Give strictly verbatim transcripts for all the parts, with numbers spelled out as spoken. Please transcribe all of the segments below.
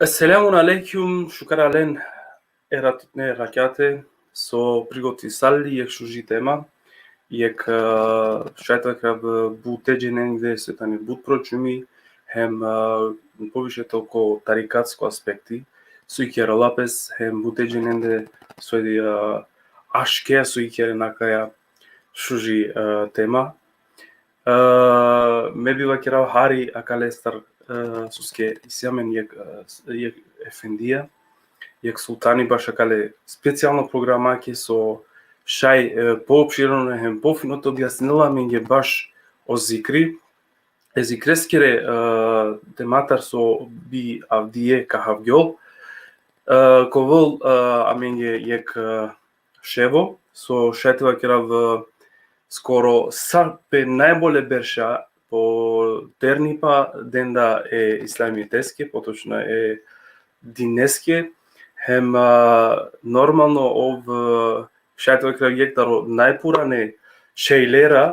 Eselamun alejkum, šukar alen, eratutne rakjate, so prigotisali jekh šuži tema, jekh, e, šaj te vakerav, bute dženende so tane but pročumi, hem, e, poviše to ko tarikatsko aspekti, so ikerela pes, hem bute dženende so, e, aške so ikerena kaja šuži, e, tema. E, me bi vakerav hari akalestar, e, soske isi amen jekh, e, jekh efendija, jekh sultani baš akale specijalno programa ki so šaj, e, poopširno hem pofino te objasnela amenge baš o zikri. E zikreskere, e, tematar so bi avdive ka havgjol, E, ka ovel, e, amenge jekh, e, ševo, so šaj te vakerav, e, skoro sa pe najbole berša po ternipa denda e islamiteske, potočno e dineske, hem, e, normalno ov, e, šaj te vakerav jekh taro najpurane šejlera,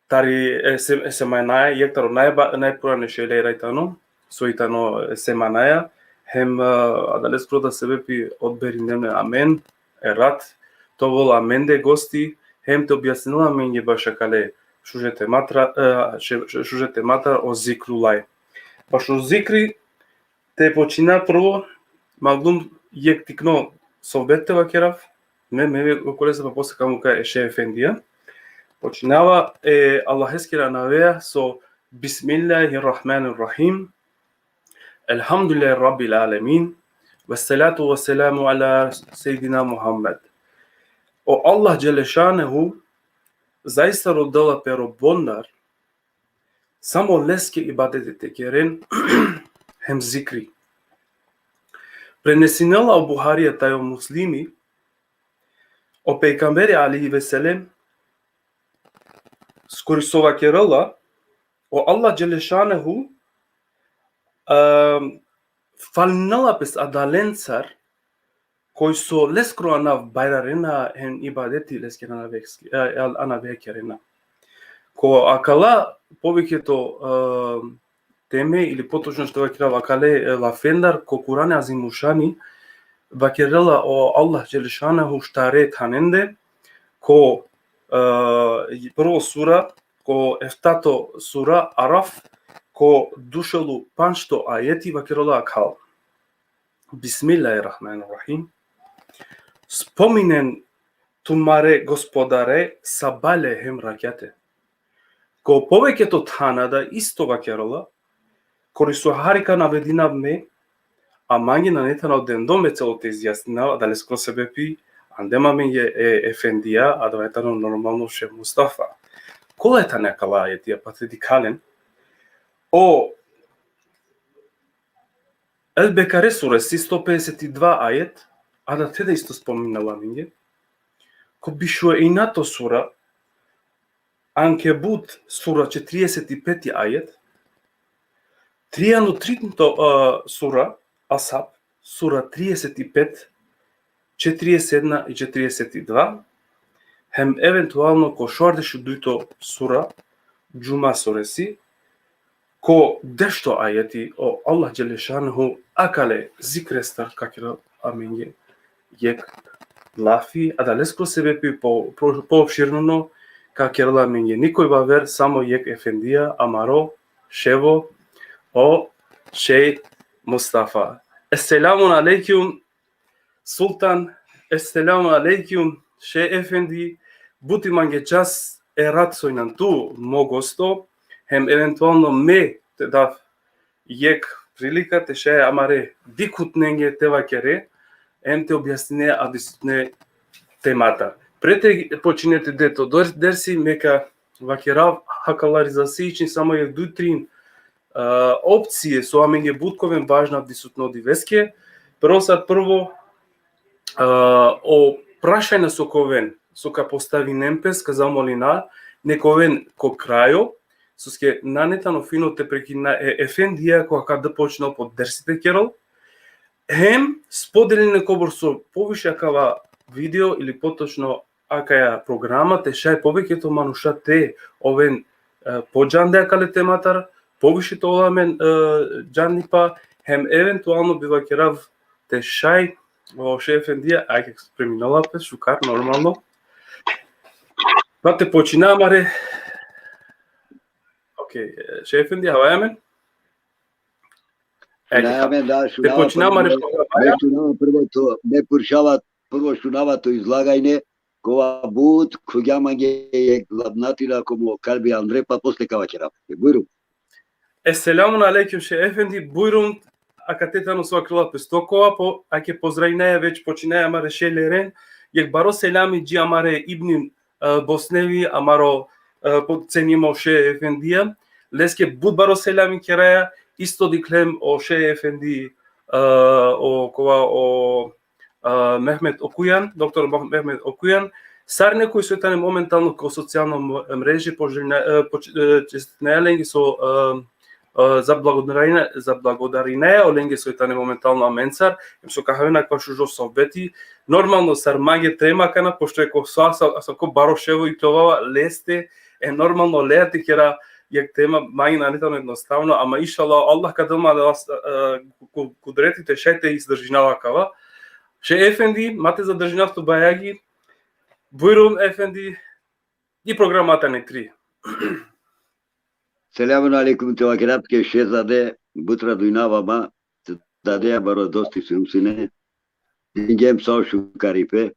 tari, e, se-, e semanaja, jekh taro najba-, najpurane šejlera i tano, so i tano, e, semanaja, hem, e, adaleskoro da sebepi odberinena amen, e rat, te ovel amende gosti, hem te objasninel amenge baš akale šuže tematra, e, še-, še-, šuže tematra o zikrullah. Bašo zikri, te počina prvo, mangum jekh tikno sohbet te vakerav, me, me, me, okolese pa posle ka mukha e šeh efendija. Počinava e Allaheskere anavea so Bismillahirrahmanirrahim. Elhamdulillahi Rabbil alemin. Vessalatu vesselamu ala sejidina Muhammed. O Allah Dželešanehu zaista rodela pe robondar, samo leske ibadeti te keren, hem zikri. Prenesinela o Buharija taj o Muslimi, o pejgamberi alejhi ve sellem, skoro so vakerela, o Allah Dželešanehu, em, falinela pes adalencar, koj so leskoro anav bajrarena hem ibadeti leskere anaveske-, e, e, anavea kerena. Ko akala povikheto, e, teme, ili potočno šaj te vakerav akale, e, lafendar, ko Kurani Azimušani, vakerela o Allah Dželešanehu štare thanende, ko, e, prvo sura, ko eftato sura Araf, ko dušelu pandžto ajeti, vakerela akal. Bismillahirrahmanirrahim. Spominen tumare Gospodare sabale hem rakjate. Ko povikheto thana da isto vakerela, kori so hari ka navedinav me, a mange nane tano dendo me celo te izjasninav, adaleskoro sebepi, andem amenge e efendija, adava tano normalno šeh Mustafa. Kola tane akala ajetija, pa te dikha len. O El-Bekare suresi sto pedeset i dva ajet, adate da isto spominela amenge. Ko biš u enjato sura, Ankebut sura četrieset i peti ajet, trianda u trinto, e, sura, Ashab, sura trieset i pet, četrieset edna i četrieset i dva, hem eventualno ko šovardeš u dujto sura, Džuma suresi, ko dešto ajeti, o Allah Dželešanehu akale zikrestar ka kerel amenge jekh lafi, adaleskoro sebepi po, po, poopširno ka kerel amenge nikoj baver, samo jekh efendija, amaro ševo, o šej Mustafa. Esselamun alejkum, Sultan, esselamu alejkum, šeh efendi, but i mange čast e rat so injan tu mo gosto, hem eventualno me te dav jekh prilika te šaj amare dikhutnenge te vakere, hem te objasnine avdisutne temata. Pre te počine te de to dor-, dersi, me ka vakerav, hakala rizasi ičin samo jekh duj trin, e, opcije so amenge but ka oven važna avdisutno diveske. Prvo sar prvo, e, o prašanja so ka oven, so ka postavinen pes, ka zamolina, nek oven ko krajo, soske nane tano fino te prekina e efendija koga ka počnel po dersi te kerel. Hem spodelinen kobor so poviše akava video ili potočno akaja programa, te šaj poviše to manuša te oven, e, podžande akale tematar, poviše te ola amen, e, džandipa, hem eventualno bi vakerav te šaj, o šeh efendija, ajde, preminela pe, šukar, normalno. Pa te počina amare, okej, e, šeh efendija, hava amen? Ajde, na, ka. Amen, da, te šunava počina amare prvo, programa. Me šunava prvo to, me puršava prvo šunava to izlaganje, kova but khuvgja mange jekh labnatila ko mo kalbi andre, pa posle ka vakerav. Bujrum. Esselamun alejkum, šeh efendi, bujrum, akate tano so vakerela pes tokova, po, ake pozdravinaja, već počinaja amare šejleren, jekh baro selami dži amare Ibnin, e, Bosnevi, amaro, e, po-, cenimo šeh efendija, leske but baro selami keraja, isto dikhlem o šeh efendi, e, o, kova o, e, Mehmet Okujan, doktor Meh-, Mehmet Okujan, sarine koj so tane momentalno ko socijalno m-, mreže, poželjna-, e, poč-, e, čestitinaja lenge so, e, e, zablagodarinaja, zablagodarinaja olenge so tane momentalno amencar, em so ka haven akava šužo sohbeti. Normalno, sar mange tema akana, pošto e ko sa, sa, sa ko baro ševo i tovava leste, e normalno lea te kera jekh tema mange nane tano jednostavno, ama inšallah, Allah ka del ma da vas, e, ku-, kudreti te šaj te izdržinav akava. Še efendi, ma te zadržinav tut bajagi. Bujrum, efendi, i programa tane tri. Selamun alejkum, te vakerav tuke šehzade, but radujnava ma, te dadeja baro dosti sum sine. Dingjem sa o šukaripe.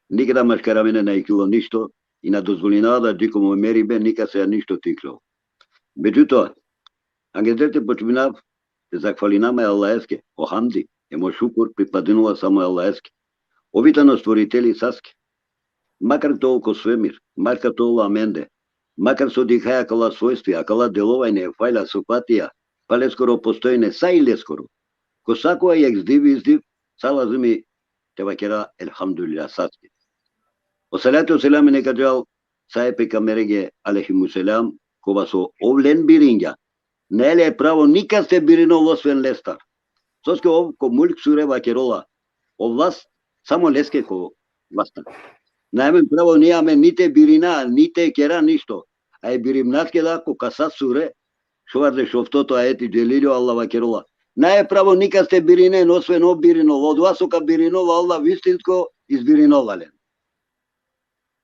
Nikada maškar amende na iklilo ništo, i na dozvolinava da dži ko mo meribe nikaske ništo te iklol. Međutoa, angleder te počminav, te zahvalinav ma e Allaheske, o hamdi, em o šukur pripadinela samo e Allaheske. Ov i tano stvoriteli saske. Makar te ol ko svemir, makar te ol amende, makar so dikhaja akala svojstvija, akala delovanje, falja, sifatija, pa leskoro postojne, sa i leskoro. Ko sako jekh zdiv i zdiv, sa lazimi te vakera elhamdulillah saske. O salatu o selami neka džal sa e pejgamberenge alejhimu selam, kova so ov len biringja. Nae le pravo nikaste birinol osven lestar. Soske ov ko Mulk sure vakerola, o vlast samo leske ko vlasta. Nae amen pravo ni amen ni te birina, ni te kera ništo. A e birimnaske da ko Kasas sure, šovardeš oftoto ajeti dželili o Allah vakerola. Nae pravo nikaste birinen, osven ov birinol, odova so ka birinol o Allah vistinsko, izbirinola len.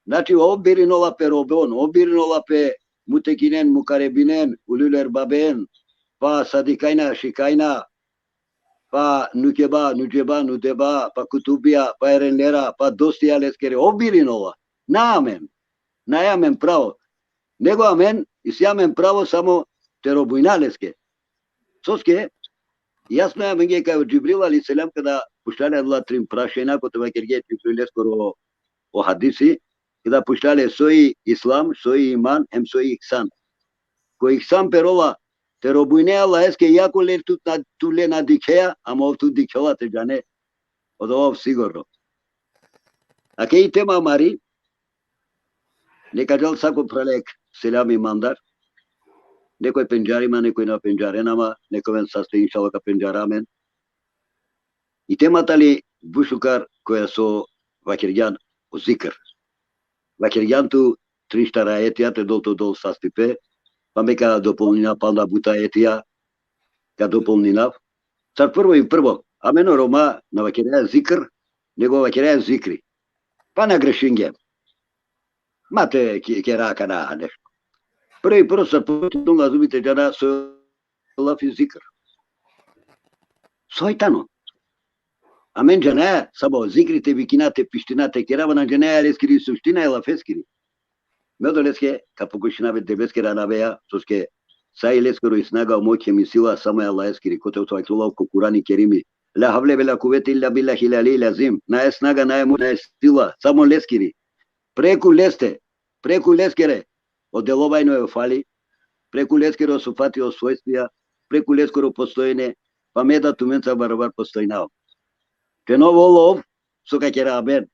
Znači, ov birinola pe robon, ov birinola pe mutekinen, mukarebinen, ulul erbaben, pa sadikajna, šikajna, pa nukeba, nudžeba, nudeba, pa kutubija, pa erenlera, pa dostija leskere, ov birinola. Na amen. Nae amen pravo. Nego amen, isi amen pravo samo te robujna leske. Soske, jasno amenge kaj o Džibril alejhi selam kada pučlja le adala trin prašanja, kote vakergja Džibril leskoro o hadisi, kada pučlja le so i islam, so i iman, hem so i ihsan. Ko ihsan perola, te robujne Allaheske, iako le tut na, tu le na dikhea, ama ov tut dikhela, te džane, odova ov sigurno. Ake i tema amari, neka džal sako prale jekh selami mandar, nekoj pendžarima, nekoj na pendžarena ma, nekoj amen saste inšallah ka pendžara amen. I tema tani but šukar koja so vakergjan o zikr. Vakergjan tu trin štar ajetija te dol te dol sastipe, pa me ka dopolninav panda but ajetija, ka dopolninav. Sar prvo i prvo, amen o Roma na vakeraja zikr, nego vakeraja zikri. Pa na grešingjem. Ma te ke-, kera akana nešto. Prvo i prvo sar prvo tut lazumi te džana so lafi zikr. Soj tano. Amen džanaja, samo zikri te vikina, te piština, te kera, ama na džanaja leskiri suština e lafeskiri. Me odoleske ka pokušinav e Devleskere anaveja, soske sa i leskoro i snaga, o moć hem i sila samo e Allaheskiri, kote so vakerela ko Kurani Kerimi. La havle ve la kuvvete illa billahil aliyil azim. Nae snaga, nae moć, nae sila, samo leskiri. Preku leste, preku leskere o delovanje, o fali, preku leskere o sifati, o svojstvija, preku leskoro postojne, pa me da tumenca barabar postojnav. Te na ov ov, so ka kera amen.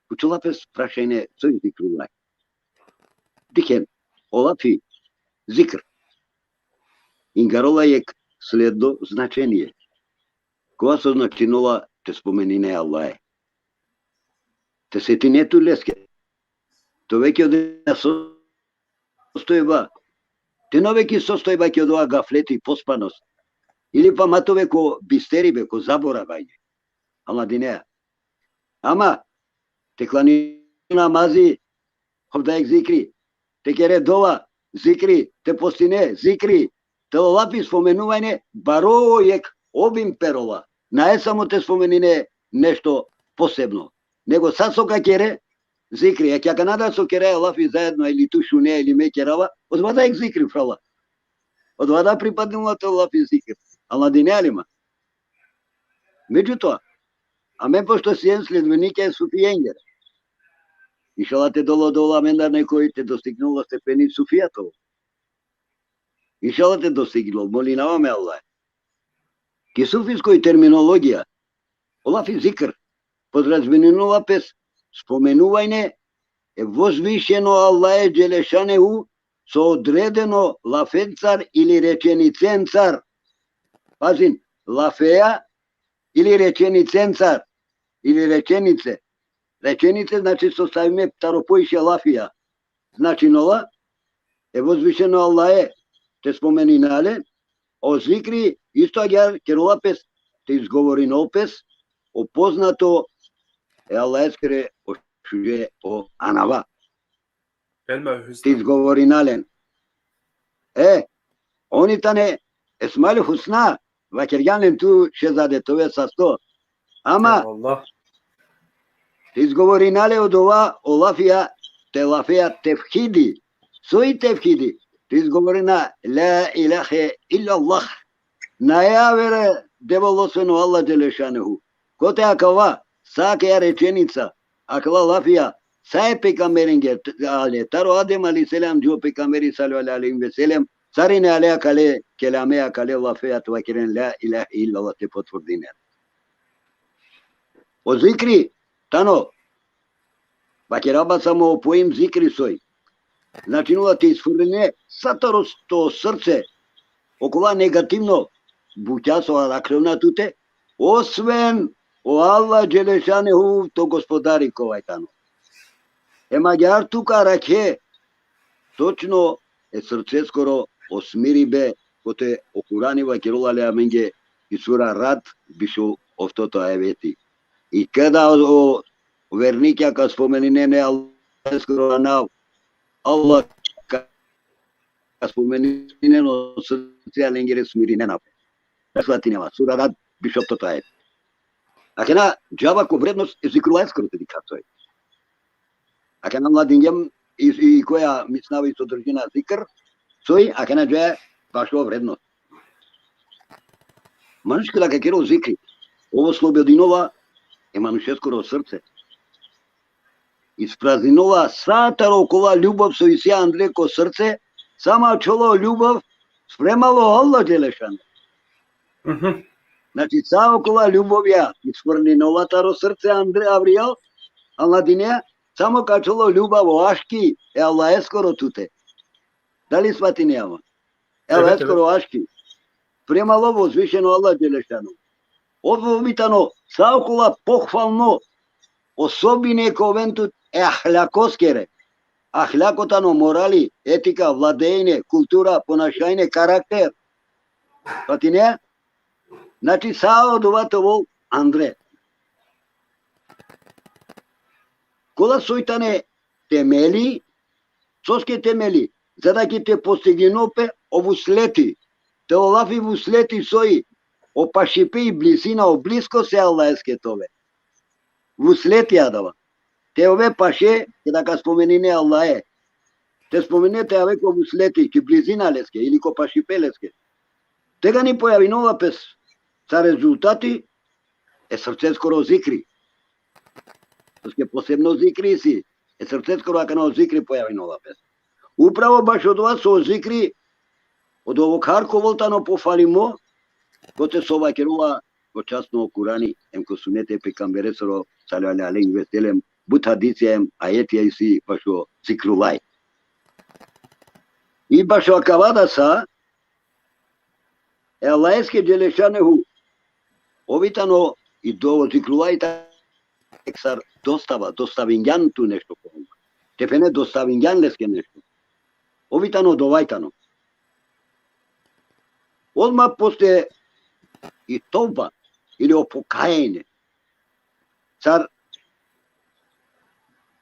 Pučela pes prašanje, so i zikrullah. Dikhen, o lafi zikr ingarola jekh sledno značenje. Kova so značinola te spomenine Allahe. Te setine tu leske. Te ove ki odova sostojba. Te na ove ki sostojba ki odova gafleti, pospanost. Ili pa ma te ove ko bisteribe, ko zaboravanje. Ama dinea. Ama, te klani namazi, ov da jekh zikri. Te kere dova, zikri, te postine, zikri. Te o lafi spomenuvanje, baro jekh obim perola. Nae samo te spomenine nešto posebno. Nego sa so ka kere, zikri. Ake akana da so keraja lafi zaedno, ili tu šunea, ili me kerava, odova da jekh zikri, frala. Odova da pripadnela te o lafi zikri. Ama dinea li ma. Međutoa, amen pošto siem sledbenikija e sufijengere. Inšallah te dol odola amendar nekoj te dostignol o stepeni sufija te ol. Inšallah te dostignol, molinava me Allah. Ki sufiskoj terminologija, o lafi zikr podrazbininola pes spomenuvajne e vozvišeno Allahe Dželešanehu so odredeno lafencar ili rečenicencar. Pazin, lafeja ili rečenicencar, ili rečenice. Rečenice znači so stavime taro poviše lafija. Značinola, e vozvišeno Allahe te spomenina le, o zikri isto agjaar kerola pes, te izgovorinol pes o poznato e Allaheskere o šuže o anava. Te izgovorina len. E, oni tane Esmaul Husna, vakergjan len tu Šehzade, te ove sasto. Ama, Allah, te izgovorina le odova, o lafija, te lafeja tevhidi. Soj tevhidi? Te izgovorina la ilahe illallah. Nae avere Devel osven o Allah Dželešanehu. Kote akava, sa akaja rečenica, akala lafija, sa e pejgamberenge, t-, ale, taro Adem alejhi selam, dži o pejgamberi sallallahu alejhi ve sellem, sarine ale akale kelame, akale lafeja te vakeren la ilahe illallah te potvrdinen. O zikri tano, vakerava samo o poim zikri soj. Značinola te isfrline sa taro s-, to srce okola negativno bukja so arakhlena tute, osven o Allah Dželešanehu, to gospodari kovaj tano. Em agjaar tu ka arakhe točno e srceskoro o smiribe, kote o Kurani vakerola le amenge i sura Rad, biš u oftoto ajeti. I keda o, o vernikja ka spomeninen e Allaheskoro anav, Allah ka, ka spomeninen o srcija lengere, smirinena pe. Svatinava, sura Rad, biš u oftoto ajeti. Akana džava ko vrednost e zikrullaheskoro te dikha soj. Akana anladingjem i, i koja misnavi so držina zikr, soj, akana džaja bašo vrednost. Manuš keda ka kerel zikri, ov oslobodinola e manušeskoro srce. Isprazninola sa taro okola ljubov so isi andre ko srce, samo ačhola o ljubov spremalo Allah Dželešanu. Mhm. Znači, sa okola ljubovja isfrlininola taro srce andre avrijal, anladinea, samo ka ačhola o ljubav, o aški e Allaheskoro tute. Dali svatinea ma? E Allaheskoro aški. Prema lo vozvišeno Allah Dželešanu. Ov, ov i tano sa okola pohvalno osobine ka oven tut e ahlakoskere. Ahlako tano morali, etika, vladejne, kultura, ponašajne, karakter. Svatinea? Znači, sa odova te ovol andre. Kola soj tane temeli, soske temeli, za da ki te postigninol pe o vusleti. Te o lafi vusleti soj, o pašipe i blizina, o bliskost e Allaheske te ove. Vusleti adava. Te ove paše, keda ka spomenine Allahe. Te spomenine te ave ko vusleti, ki blizina leske, ili ko pašipe leske. Tegani pojavinola pes sa rezultati e srceskoro zikri. Soske posebno zikri isi, e srceskoro akana o zikri pojavinola pes. Upravo bašo odova so o zikri, odova kar ka ovol tano pofalimo, kote so vakerela o časno Kurani, em ko suneti e pejgamberesoro, sallallahu alejhi ve sellem, but hadisija em ajetija isi bašo zikrullahi. I bašo akava da sa, e Allaheske Dželešanehu, ov i tano i do zikrullahi ta-, ek sar dostava, dostavingjan tu nešto ko Allah. Te phene dostavingjan leske nešto. Ov i tano, dova i tano. Odma posle i tovba, ili o pokajanje. Sar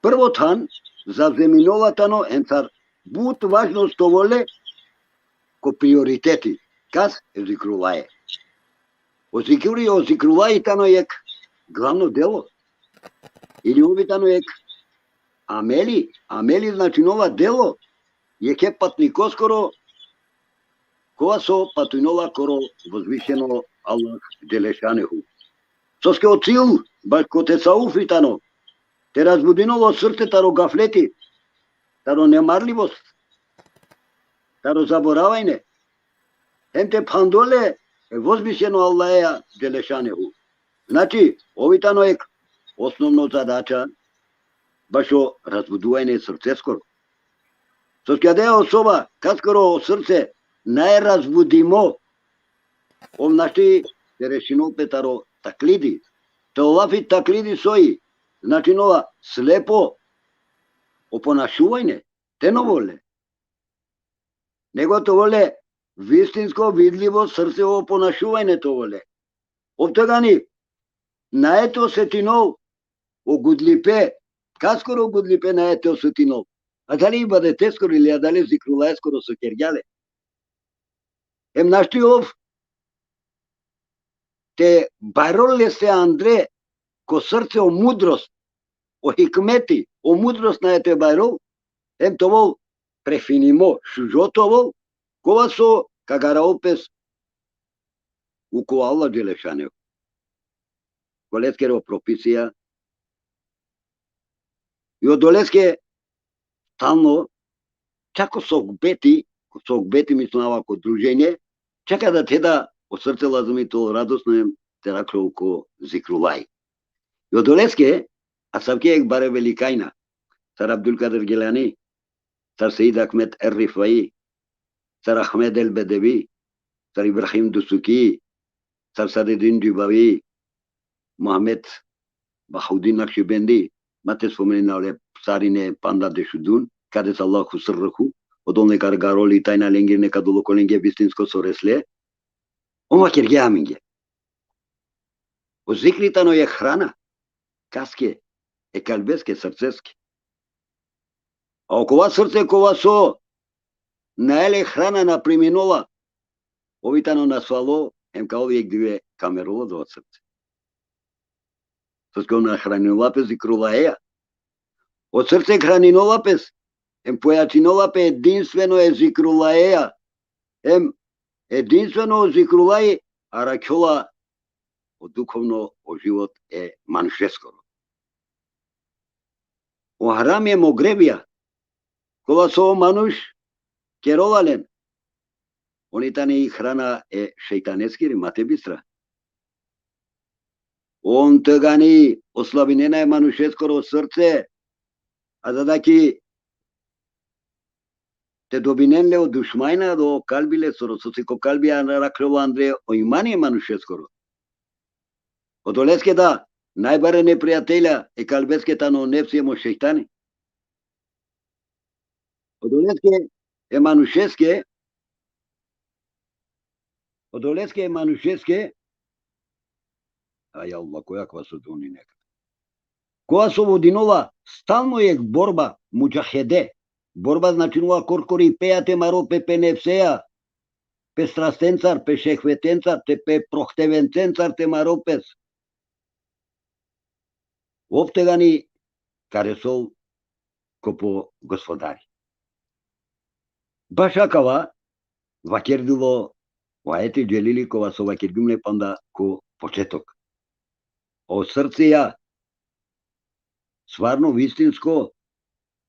prvo than zavzeminola tano, em sar but važno te ovol le ko prioriteti. Kas? E zikrullahi. O zikri, o zikrullahi tano jekh glavno delo. Ili ov i tano jekh ameli, ameli značinola delo, jekhe patnikoskoro, kova so patujnola koro vozvišeno Allah Dželešanehu. Soske o cilj, baš ko tesavuf i tano, te razbudinol o srce taro gafleti, taro nemarlivost, taro zaboravajne, hem te phandol le e vozvišeno Allaheja dželešanehu. Znači, ovi tano jek osnovno zadača, bašo razbuduvanje srceskoro. Soske adaja osoba, kaskoro o srce, nae razbudimo, ov našti te rešinol pe taro taklidi. Te o lafi taklidi soj, značinela slepo o ponašuvanje, te na ovel le. Nego te ovel le vistinsko, vidlivo srce, o ponašuvanje te ovel le. Ov tegani nae te osetinol o gudlipe, kaskoro gudlipe nae te osetinol. Adale ibadeteskoro ili adale zikrullaheskoro so kergja le. Em našti ov te bajrol lese andre ko srce o mudrost, o hikmeti, o mudrost nae te bajrol, em te ovel prefinimo, šužo te ovel, kova so ka garavel pes uko Allah dželešanehu. Ko leskere o propisija. I odoleske stalno, čak ko sohbeti, ko sohbeti mislinava ko druženje, čak adaja da o srce lazimi te ovel radosno em te rakhel ko zikrullahi. I odoleske, asavke jekh bare velikajna, sar Abdulkadir Gilani, sar Seid Ahmed er Rifai, sar Ahmed el Bedevi, sar Ibrahim Dusuki, sar Sadedin Džibavi, Muhammed Bahudin Nakšibendi, ma te spomeninav le sarine panda dešudun, kaddes Allahu sirruhu, odol nekar garoli tajna lengiri, neka dolo ko lenge vistinsko so resle, ov vakergja amenge. O zikri tano jekh hrana, kaske, e kalbeske, srceske. A okova srce kova so nae le hrana, na priminola, ovi tano nasvalo, em ka ovel jekh dive ka merol odova srce. Soske ov na hraninola pe zikrullaheja. O srce hraninola pes, em pojačinola pe edinstveno e zikrullaheja, em edinstveno o zikrullahi arakhjola o duhovno o život e manušeskoro. O harami em o grevija, kola so o manuš kerola len, on i tane i hrana e šejtaneskiri, ma te bistra. On tegani oslabinena e manušeskoro srce, a za da ki te dobinen le o dušmajna do kalbi lesoro, sose ko kalbi arakhlola andre o imani e manušeskoro. Odoleske da, najbare neprijatelja e kalbeske tano o nefsi em o šejtani. Odoleske e manušeske, odoleske e manušeske, aj Allah, koja kova so doni neka. Kova so vodinola stalno jekh borba, mudžahede. Borba značinola korkori peja te marol pe, pe nefseja, pe strastencar, pe šehvetencar, te pe prohtevencencar te marol pes. Ov tegani ka resol ko po Gospodari. Baš akava vakerdilo o ajeti dželili kova so vakergjum le panda ko početok. O srceja, stvarno vistinsko,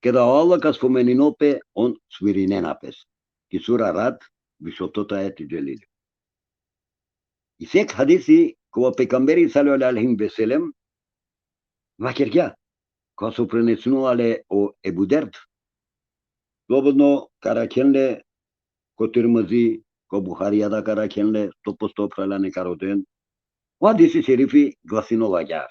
keda o Allah ka spomeninol pe, on smirinena pes. Ki sura Ra'd, bišoto ajeti dželili. Isi jekh hadisi kova o pejgamberi sallallahu alejhi ve sellem vakergja, kova so prenesinola le o Ebu Derd. Slobodno ka rakhen le ko Tirmizi, ko Buharija da ka rakhen le, sto posto phralja neka roden. O hadisi šerifi glasinola agjaar.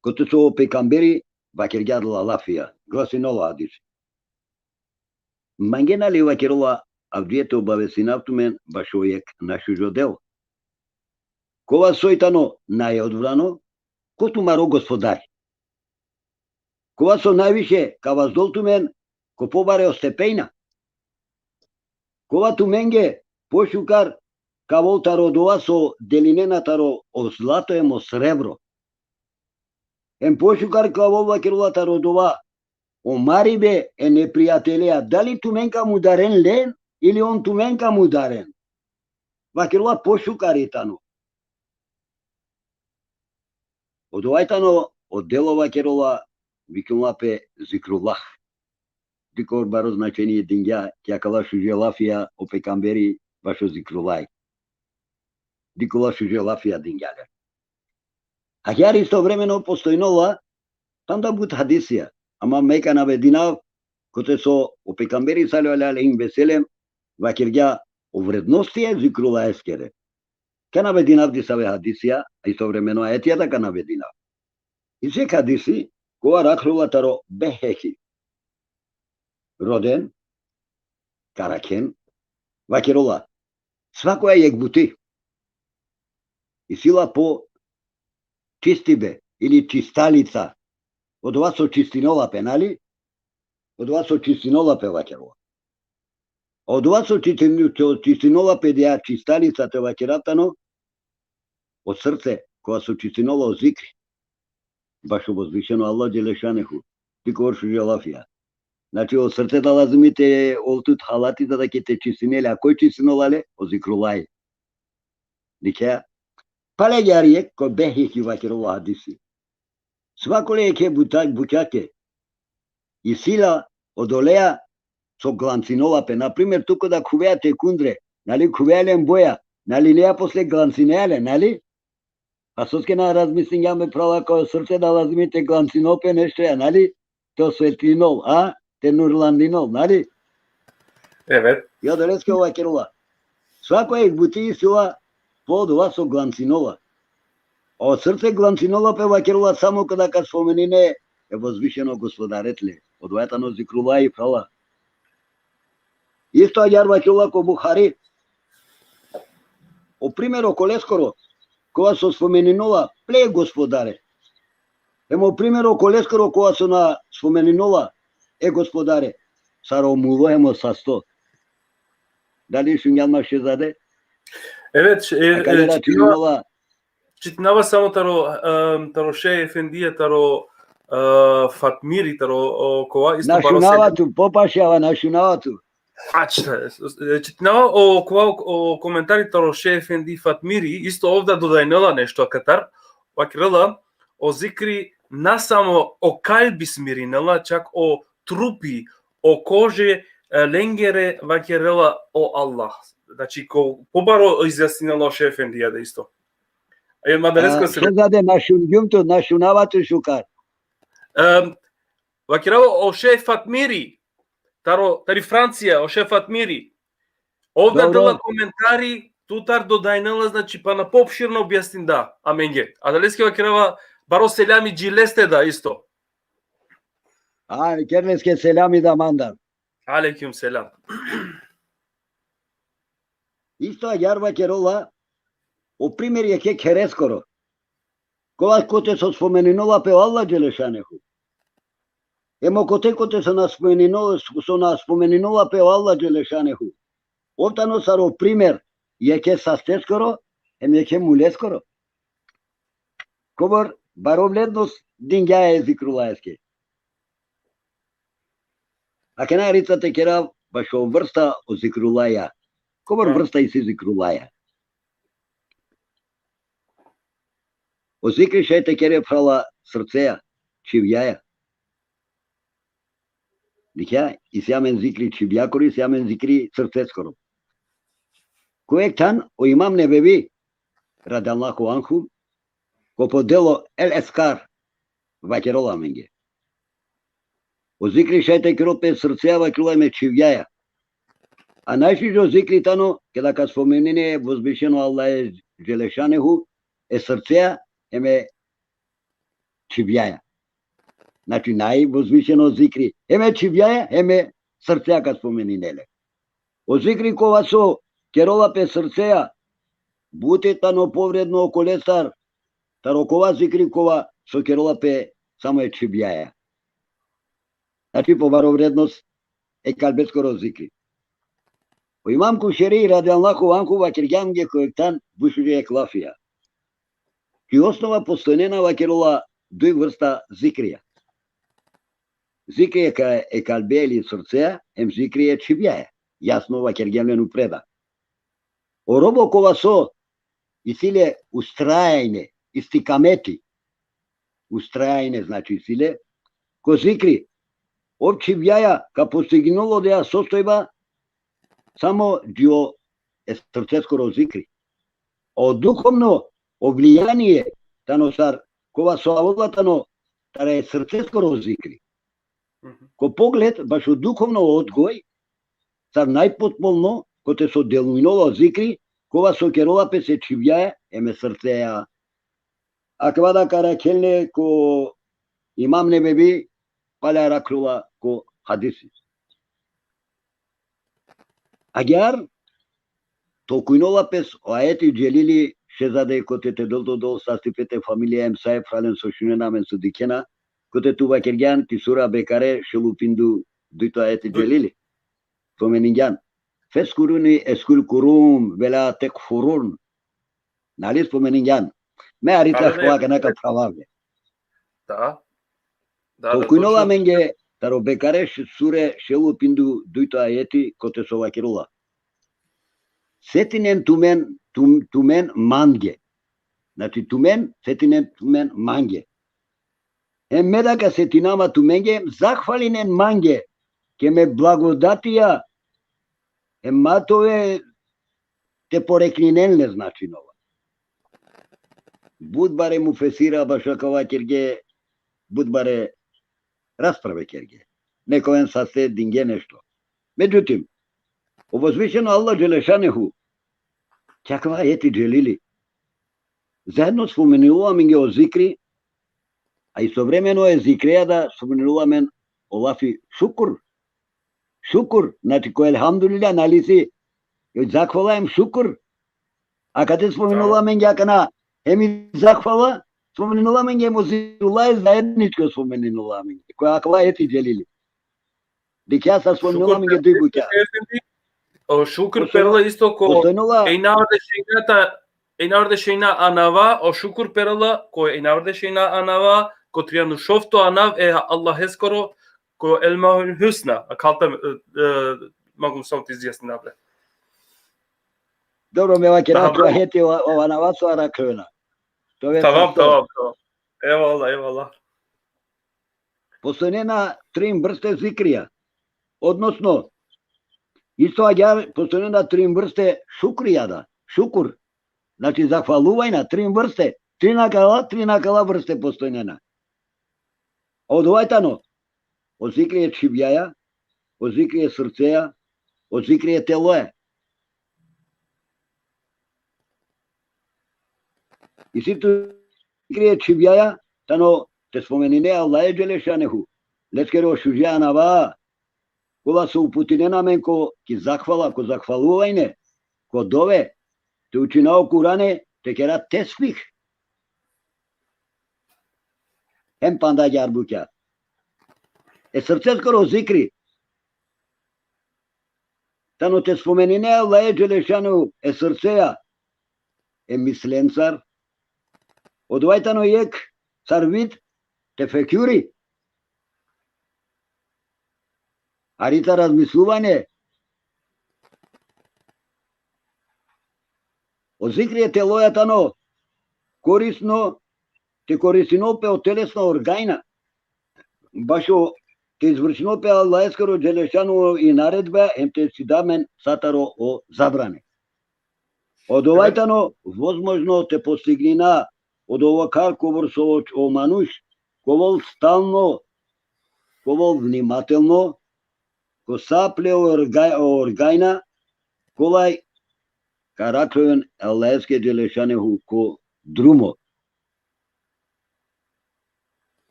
Kote so o pejgamberi vakergja adala lafija, glasinola hadisi. Mangena li, vakerola, avdive te obavestinav tumen bašo jekh najšužo delo. Kova soj tano najodvrano ko tumaro Gospodari. Kova so najviše ka vazdol tumen ko pobare o stepejna. Kova tumenge pošukar ka ovol taro odova so delinena taro o zlato em o srebro. Em pošukar ka ovol, vakerola, taro odova o maribe e neprijatelea, dali tumen ka mudaren len, ili on tumen ka mudaren. Vakerola pošukari tano. Odova i tano o delo, vakerola, vikinela pe zikrullah. Dikh kobor baro značenje dingja ki akala šuže lafija o pejgamberi bašo zikrullah. dikh ola šuže lafija dingja le. Agjaar istovremeno postojnola, tano da but hadisija, ama me ka navedinav, kote so o pejgamberi sallallahu alejhi ve sellem vakergja o vrednostija e zikrullaheskere. Ka navedinav disave hadisija, a istovremeno ajetija da ka navedinav. Isi jekh hadisi, kova rakhljola taro Bejheki. Roden, ka rakhen, vakerola. Svakoja jekh buti isi la po čistibe ili čistalica. Odova so čistinola pe, nali? Odova so čistinola pe, vakerola. Odova so čistin-, so čistinola pe, dija čistalica te vakerav tano, o srce, kova so čistinola o zikri bašo vozvišeno Allah dželešanuhu. Dikh kobor šuže lafija. Znači, o srce da lazimi te ol tut halati, za da ke te čistine le. A koj čistinola le? O zikrullahi. Dikhe. Pale agjaar jekh ko Bejheki vakerola hadisi. Svakole jekhe buta-, bukjake isi la odoleja so glancinola pe. Na primer, tu koda khuvea te kundre, nali, khuvea len boja, nali, lea posle glancinea len, nali? A soske na razmislingjam, phrala, kaj o srce da lazimi te glancinol pe nešto, a, nali? Te osvetlinol, a? Te nurlandinol, nali? Evet. I odoleske vakerola. Svako jekh buti isi la po odova so glancinola. O srce glancinola pe, vakerola, samo kada ka spomenine e vozvišeno Gospodare tle. Odova tano zikrullahi, phrala. Isto agjaar vakerola ko Buhari. O primer okoleskoro, kova so spomeninola ple Gospodare. Hem o primer okoleskoro, kova so na spomeninola e Gospodare, sar o mulo hem o sasto. Dali šungjan ma, Šehzade? Evet, e, a kale e, čitinava, čitinava samo taro, e, taro šej efendija, taro, e, Fatmiri, taro, o, kova isto. Na šunava tu, popašava, na šunava tu. Ačha, e, čitinava o, kova, o komentari taro šej efendi Fatmiri, isto ov da dodajnela nešto akatar, vakerela, o zikri na samo o kalbi smirinela, čak o trupi, o kože, e, lengere vakerela o Allah. Znači, ko, pobaro izjasninela o šej efendija da isto. E, ma da, a, lesko se, Šehzade, na šungjum tu, na šunava tu šukar. Em, vakerava o šej Fatmiri, taro, tari Francija, o šej Fatmiri. Ov da, dobro, dela komentari, tutar dodajnela, znači, pana poopširno objasninda amenge. Adaleske vakerava, baro selami dži leste da isto. A, ker leske selami da mandar. Alejkum selam. Isto agjaar vakerola, o primer jekhe khereskoro. Kova kote so spomeninola pe o Allah dželešanuhu. Hem okote kote so na spomeninola, so na spomeninola pe o Allah dželešanuhu. Ov tano sar o primer jekhe sasteskoro, hem jekhe muleskoro. Kobor baro vrednost dingja e zikrullaheske. Akana rica te kerav bašo vrsta o zikrullaja. Kobor, ha, vrsta isi zikrullaja. O zikri šaj te kere, phrala, srceja, čhivjaja. Dikhe, isi amen zikri čhivjakoro, isi amen zikri srceskoro. Ko jekh than o Imam Nevevi, radijallahu anhu, ko po delo El Ezkar, vakerola amenge. O zikri šaj te kerol pe srceja, vakerola, hem e čhivjaja. A najšužo zikri tano, keda ka spomenine vozvišeno Allahe dželešanuhu, e srceja, hem e čhivjaja. Znači, najvozvišeno zikri, hem e čhivjaja, hem e srceja ka spomenine le. O zikri kova so kerola pe srceja, but tano povredno okolestar, taro kova zikri kova so kerola pe samo e čhivjaja. Znači, pobaro vrednost e kalbeskoro zikri. O Imam Kušeri, radijallahu anhu, vakergja amenge ko jekh than but šuže jekh lafija. Ki osnova postojnena, vakerola, duj vrsta zikrija. Zikri e ka-, e kalbe ili srceja, hem zikri e čhivjaja. Jasno vakergjem len upreda. O robo kova so isi le ustrajajne, istikameti. Ustrajajne, znači, isi le ko zikri. Ov čhivjaja ka postignol odoja sostojba samo dži o e srceskoro zikri. O duhovno, o vlijanie, tano sar, kova so avela tano, taro e srceskoro zikri. Mhm. Ko pogled, bašo duhovno odgoj, sar najpotpuno, kote so delujnola o zikri, kova so kerela pes e čhivjaja, em e srceja. Akava da ka arakhel len ko Imam Nevevi, pale arakhlola ko hadisi. Agjaar tolkujnola pes o ajeti dželili, šehzade, kote te del to dol sastipe te familija em sa e phralen so šunena amen so dikhena, kote tu vakergjan ki sura Bekare, šel u pindu dujto ajeti dželili. Spomeningjan. Fezkuruni ezkurkum ve la tekfurun. Nali spomeningjan? Me arita hvala, hvala, akana ka phravav le. Da. Da, da, tolkujnola točno. Amenge, taro Bekare š-, sure, šel u pindu dujto ajeti, kote so vakerela: Setinen tumen, tum-, tumen mange. Znači, tumen, setinen tumen mange. Hem me da ka setinava tumenge, zahvalinen mange, ke me blagodatija, hem ma te ove te porekninen le, značinela. But bare mufesira bašo akava kerge, but bare rasprave kerge. Neko oven saste dinge nešto. Međutim, o vozvišeno Allah dželešanuhu, ki akava ajeti dželili, zaedno spomeninela amenge o zikri, a istovremeno e zikreja da spomeninela amen o lafi šukur. Šukur, znači ko elhamdulillah, nali si, o zahvala em šukur. A kate spomeninela amenge akana, hem i zahvala, spomeninela amenge hem o zikrullah, zaedničko spomeninela amenge. Ko akava ajeti dželili. Dikhea sar spomeninela amenge duj bukja. O šukur perela isto ko postojnola e inaverde šejna ta, e inaverde šejna anava, o šukur perela ko e inaverde šejna anava, ko trijandušovto anav e Allaheskoro, ko Esmaul Husna, a kalta, e, e, mangum samo te izjasninav le. Dobro, me vakerav, aha, tu ajeti o, o anava so arakhljona. Tamam, tamam, tamam. Evala, evala. Postojnena trin vrste zikrija. Odnosno, isto agjaar postojnena trin vrste šukrija da. Šukur. Znači, zahvaluvanja, trin vrste. Trin akala, trin akala vrste postojnena. Odova tano o zikri e čhivjaja, o zikri e srceja, o zikri e teloja. Isi tu zikri e čhivjaja, tano te spomenine Allahe dželešanuhu. Leskere o šuže anava, kola so uputinena amen ko, ki zahvala, ko zahvaluvanje, ko dove, te učina o Kurane, te kera tesbih. Hem panda agjaar bukja. E srceskoro zikri. Tano te spomenine Allahe dželešanuhu e srceja, e mislencar. Odova tano jekh sar vid tefekuri. Arita razmisluvanje. O zikri e teloja tano korisno, te koristinol pe o telesna organa. Bašo te izvršinol pe Allaheskoro dželešanuhu i naredba, hem te čhidav amen sa taro o zabrane. Odova tano vozmožno te postignina odova kar kobor so o manuš, ka ovel stalno, ka ovel vnimatelno, ko sa ple orga-, organa, kolaj ka arakhloven Allaheske dželešanuhu ko drumo.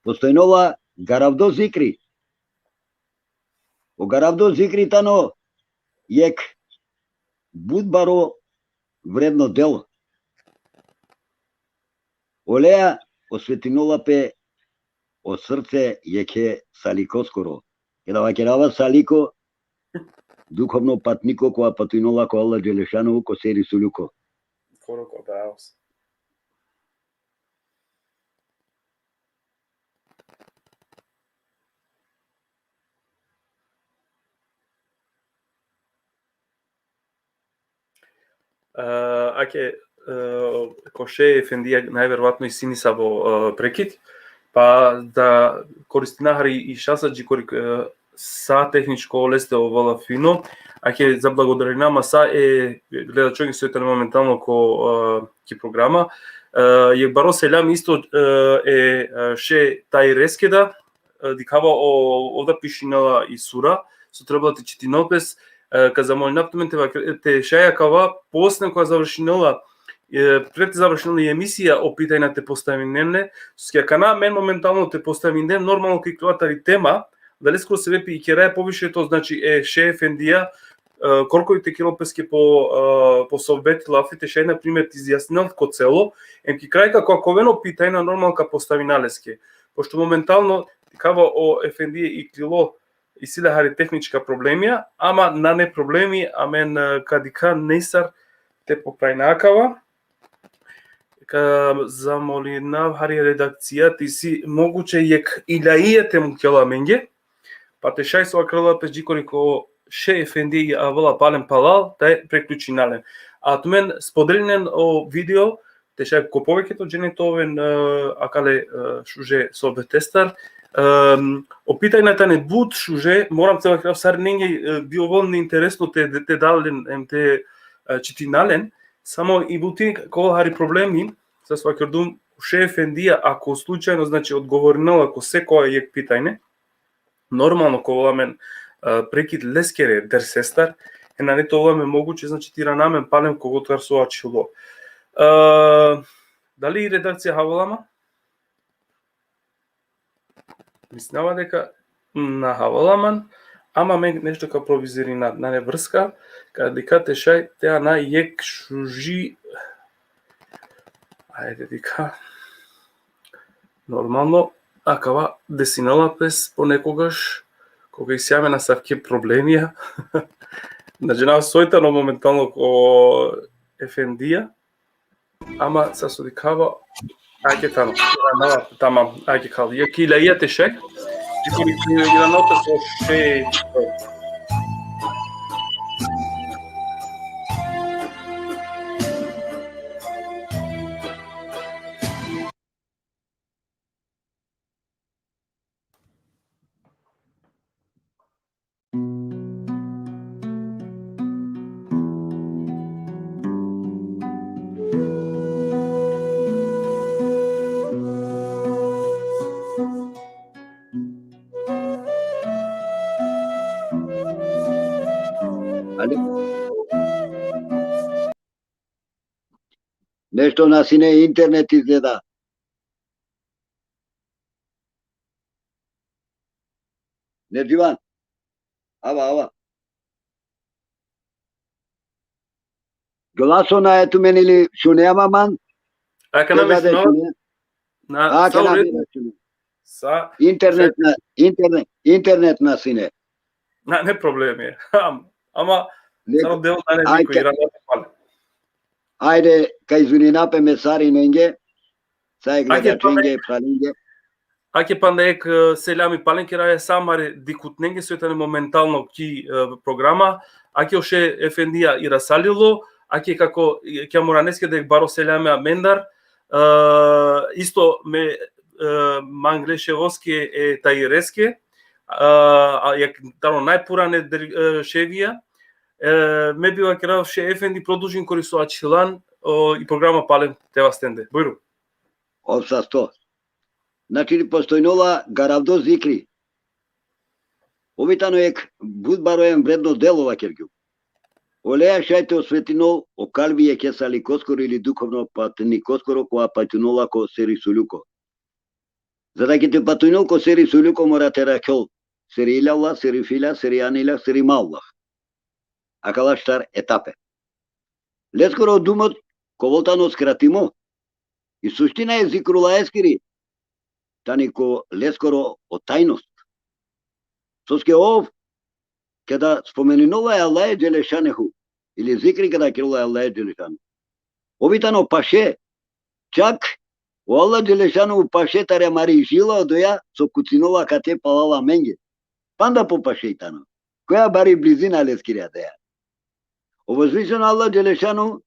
Postojnola garavdo zikri. O garavdo zikri tano jekh but baro vredno delo. Oleja osvetinola pe o srce jekhe salikoskoro. Keda vakerava saliko, duhovno patniko kova patujnola ko Allah dželešanuhu, ko seri suluko. Koroko, bravo. E, ake, e, ko šej efendija najverovatno isi nesavo, e, prekid, pa da koristina hari i šansa dži kori, e, sa tehničko leste ovela fino, ake zablagodarinama sa e gledačonge so tane momentalno ko, e, ki programa. E, jekh baro selam isto, e, e, e, šeh Tahireske da, e, dikhava o, ov da pišinela i sura, so trebela te čitinel pes, e, ka zamolinav tumen te vak-, te šaj akava, posle koga završinela, e, pred te završinela i emisija, o pitanja te postavinen le, soske akana amen momentalno te postavinen, normalno ka iklova tari tema, adaleskoro sebepi i keraja poviše to, znači, e, šeh efendija, e, korkori te kerel peske po, e, po sohbeti lafi, te šaj, na primer, te izjasnel ko celo, em ki kraj ka, ka oven o pitanja, normalno ka postavina leske. Pošto momentalno, dikhava o efendija iklilo, isi le hari tehnička problemija, ama nane problemi, amen, e, ka dikha nesar te popravina akava. Ka zamolinav hari redakcija, te isi moguće jekh ilaija te mukhel amenge, pa te šaj so vakerela pes džikori ko šeh efendi avela palem palal, te priključina len. A tumen spodelinen o video, te šaj ko poveketo džene te oven, e, akale, e, šuže sohbetestar. Em, o pitanja tane but šuže, moram te vakerav sarinenge, e, bi ovel interesno te, te dal len, em te, e, čitina len, samo i buti ka ovel hari problemi, sar so vakerdum, šeh efendija, ako slučajno, znači, odgovorinela ko sekoja jekh pitanje, normalno ka ovel amen, e, prekid leskere dersestar, e nane te ovel amen moguće, znači, te irana amen palem kogotar so ačhilo. E, dali redakcija havela man? Mislinava deka na havela man, ama amen nešto ka provizirina, nane vrska, ka dikha te šaj te ana jekh šuži, ajde dikha. Normalno, akava desinela pes ponekogaš, koga isi amen asavke problemija. Na džanav soj tano momentalno ko efendija, ama sar so dikhava, ake tano, tamam, ake kal. Jekh ilaija te šaj, džikori, iranela pes o šeh. Alo? Nešto na sine internet izgleda. Nerdivan. Ava, ava. Glaso nae tumen ili šunea ma man? Akana me šunava? Na, sa u redu. Sa internet na, internet, internet na sine. Nane problemi. Ama, samo delo nane viko, iranela pes. Ajde, ka izvinina pe me sarinenge, sa e gledačenge, phralenge. Ake panda jekh, e, selami palem keraja sa amare dikhutnenge so tane momentalno ki, e, programa, ake o šeh efendija irasalilo, ake kako, e, ki Amuraneske da jekh baro selami amendar, e, isto me, e, mangle ševoske e Tahireske, e, a, jekh taro najpurane der-, e, ševija, e, me bi vakerav šeh efendi, produžin kori so ačhilan, o, i programa palem te vastende. Bujru. Ov sasto. Znači, postojnola garavdo zikri. Ovi tano jekh but baro em vredno delo, vakergjum. Oleja šaj te osvetinol o kalbi jekhe sahaljikoskoro ili duhovno patnikoskoro, kova patinola ko seri suljuko. Za da ki te patinol ko seri suljuko mora te rakhjol seri ilallah, seri fillah, seri anillah, seri maallah. Akala štar etape. Leskoro dumot ka ovel tano skratimo. I suština e zikrullaheskiri tani ko leskoro o tajnost. Soske ov, keda spomeninola e Allahe Dželešanuhu, ili zikri keda kerela e Allahe Dželešanuhu, ov i tano paše, čak o Allah Dželešanuhu paše tari amari žila odoja so kucinola kate palal amenge. Panda popaše i tano. Koja bari blizina leskiri adaja. O vozvišeno Allah Dželešanuhu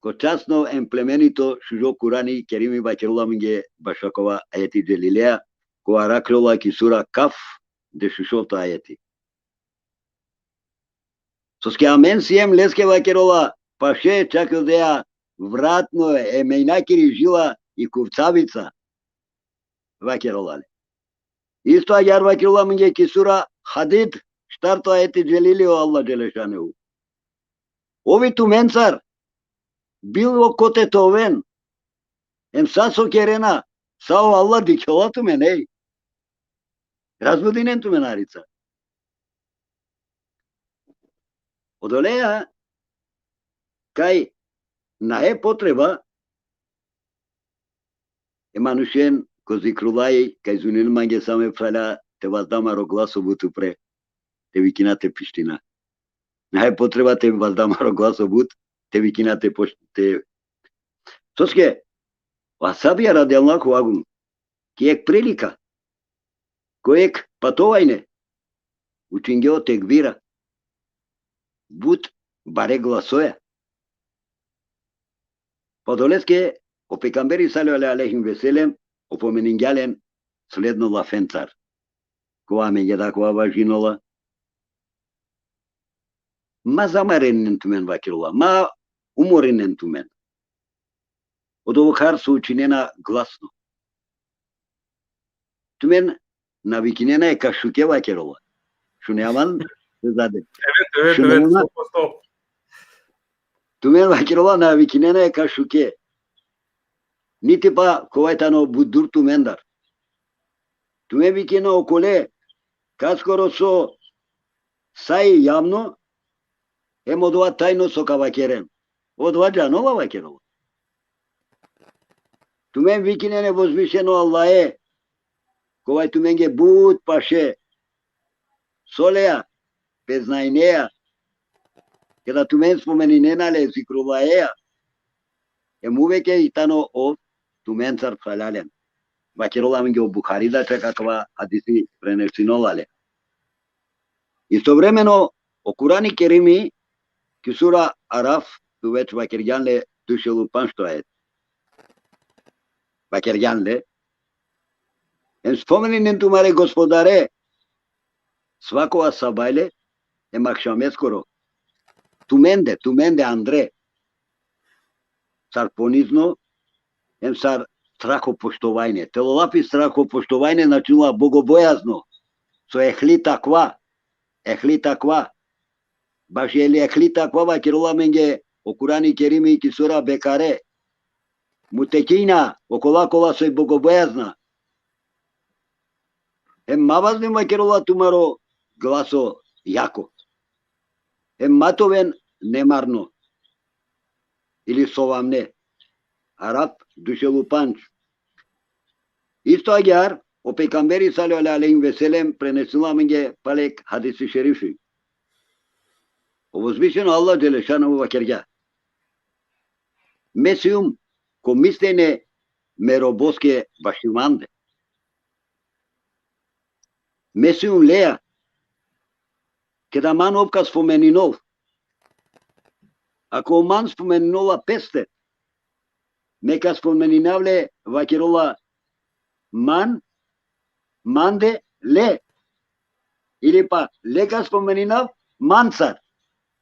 ko časno em plemenito šužo Kurani Kerimi vakerela amenge bašo akava ajeti dželileja, kova arakhlola ki sura Kaf, dešušovto ajeti. Soske amen siem leske, vakerola, paše, čak odeja vratno e mejnakiri žila i kuvcavica, vakerola le. Isto agjaar vakerola amenge ki sura Hadid, štarto ajeti dželili o Allah dželešanuhu. Ov i tumencar, bilo kote te oven, em sa so kerena, sa o Allah dikhjola tumen, ej. Razbudinen tumen harica. Odoleja, kaj nae potreba e manušen ko zikrulaj, kaj izunin mange sa me phralja, te vazda maro glaso but upre, te vikina, te piština. Nae potreba te vazda maro glaso but, te vikina, te poš-, te. Soske, o ashabija radijallahu anhum, ki jekh prilika, ko jekh patovanje, učingje o tekbira but bare glasoja. Pa odoleske o pejgamberi sallallahu alejhi ve sellem opomeningja len sledno lafencar. Kova amenge da kova važinola. Ma zamarinen tumen, vakerola, ma umorinen tumen. Odobor so učinena glasno. Tumen na vikinena e kašuke, vakerola. Šunea man, zade. Evet, evet, evet, Šunea man. Sto posto. Tumen, vakerola, na vikinena e kašuke. Niti pa kova tano but dur tumendar. Tumen vikena okole, kaskoro so sa i javno, em odova tajno so ka vakeren. Odova džanola, vakerola. Tumen vikinen e vozvišeno Allahe, kova tumenge but paše. Soleja, peznajneja, keda tumen spomeninena le, zikrulaja, em uvek i tano ov tumencar, phralalen. Vakerola amenge o Buhari da, čak akava hadisi prenesinola le. Istovremeno, o Kurani Kerimi, ki sura Araf, tu već vakergjan le, duj šel u pandžto ajet. Vakergjan le. Em spomeninen tumare Gospodare, svako sabajle, em akšameskoro. Tumende, tumende andre. Sar ponizno, em sar strahopoštovanje. Telo lafi strahopoštovanje značinela bogobojazno. So ehli takva, ehli takva. Baši eli ehli takva vakerola amenge o Kurani Kerimi ki sura Bekare. Mutekina, okola kola soj bogobojazna. Em ma vazden, vakerola, tumaro glaso jako. Em ma te oven nemarno ili sovamne. Araf, duj šel u pandž. Isto agjaar, o pejgamberi sallallahu alejhi ve sellem prenesinola amenge pale jekh hadisi šerifi. O vozvišeno Allah dželešanuhu vakergja: Me sijum ko mislenje me roboske baši mande. Me sijum leja, keda man ov ka spomeninol. Ako man spomeninola peste, me ka spomeninav le, vakerola, man, mande le. Ili pa le ka spomeninav mancar.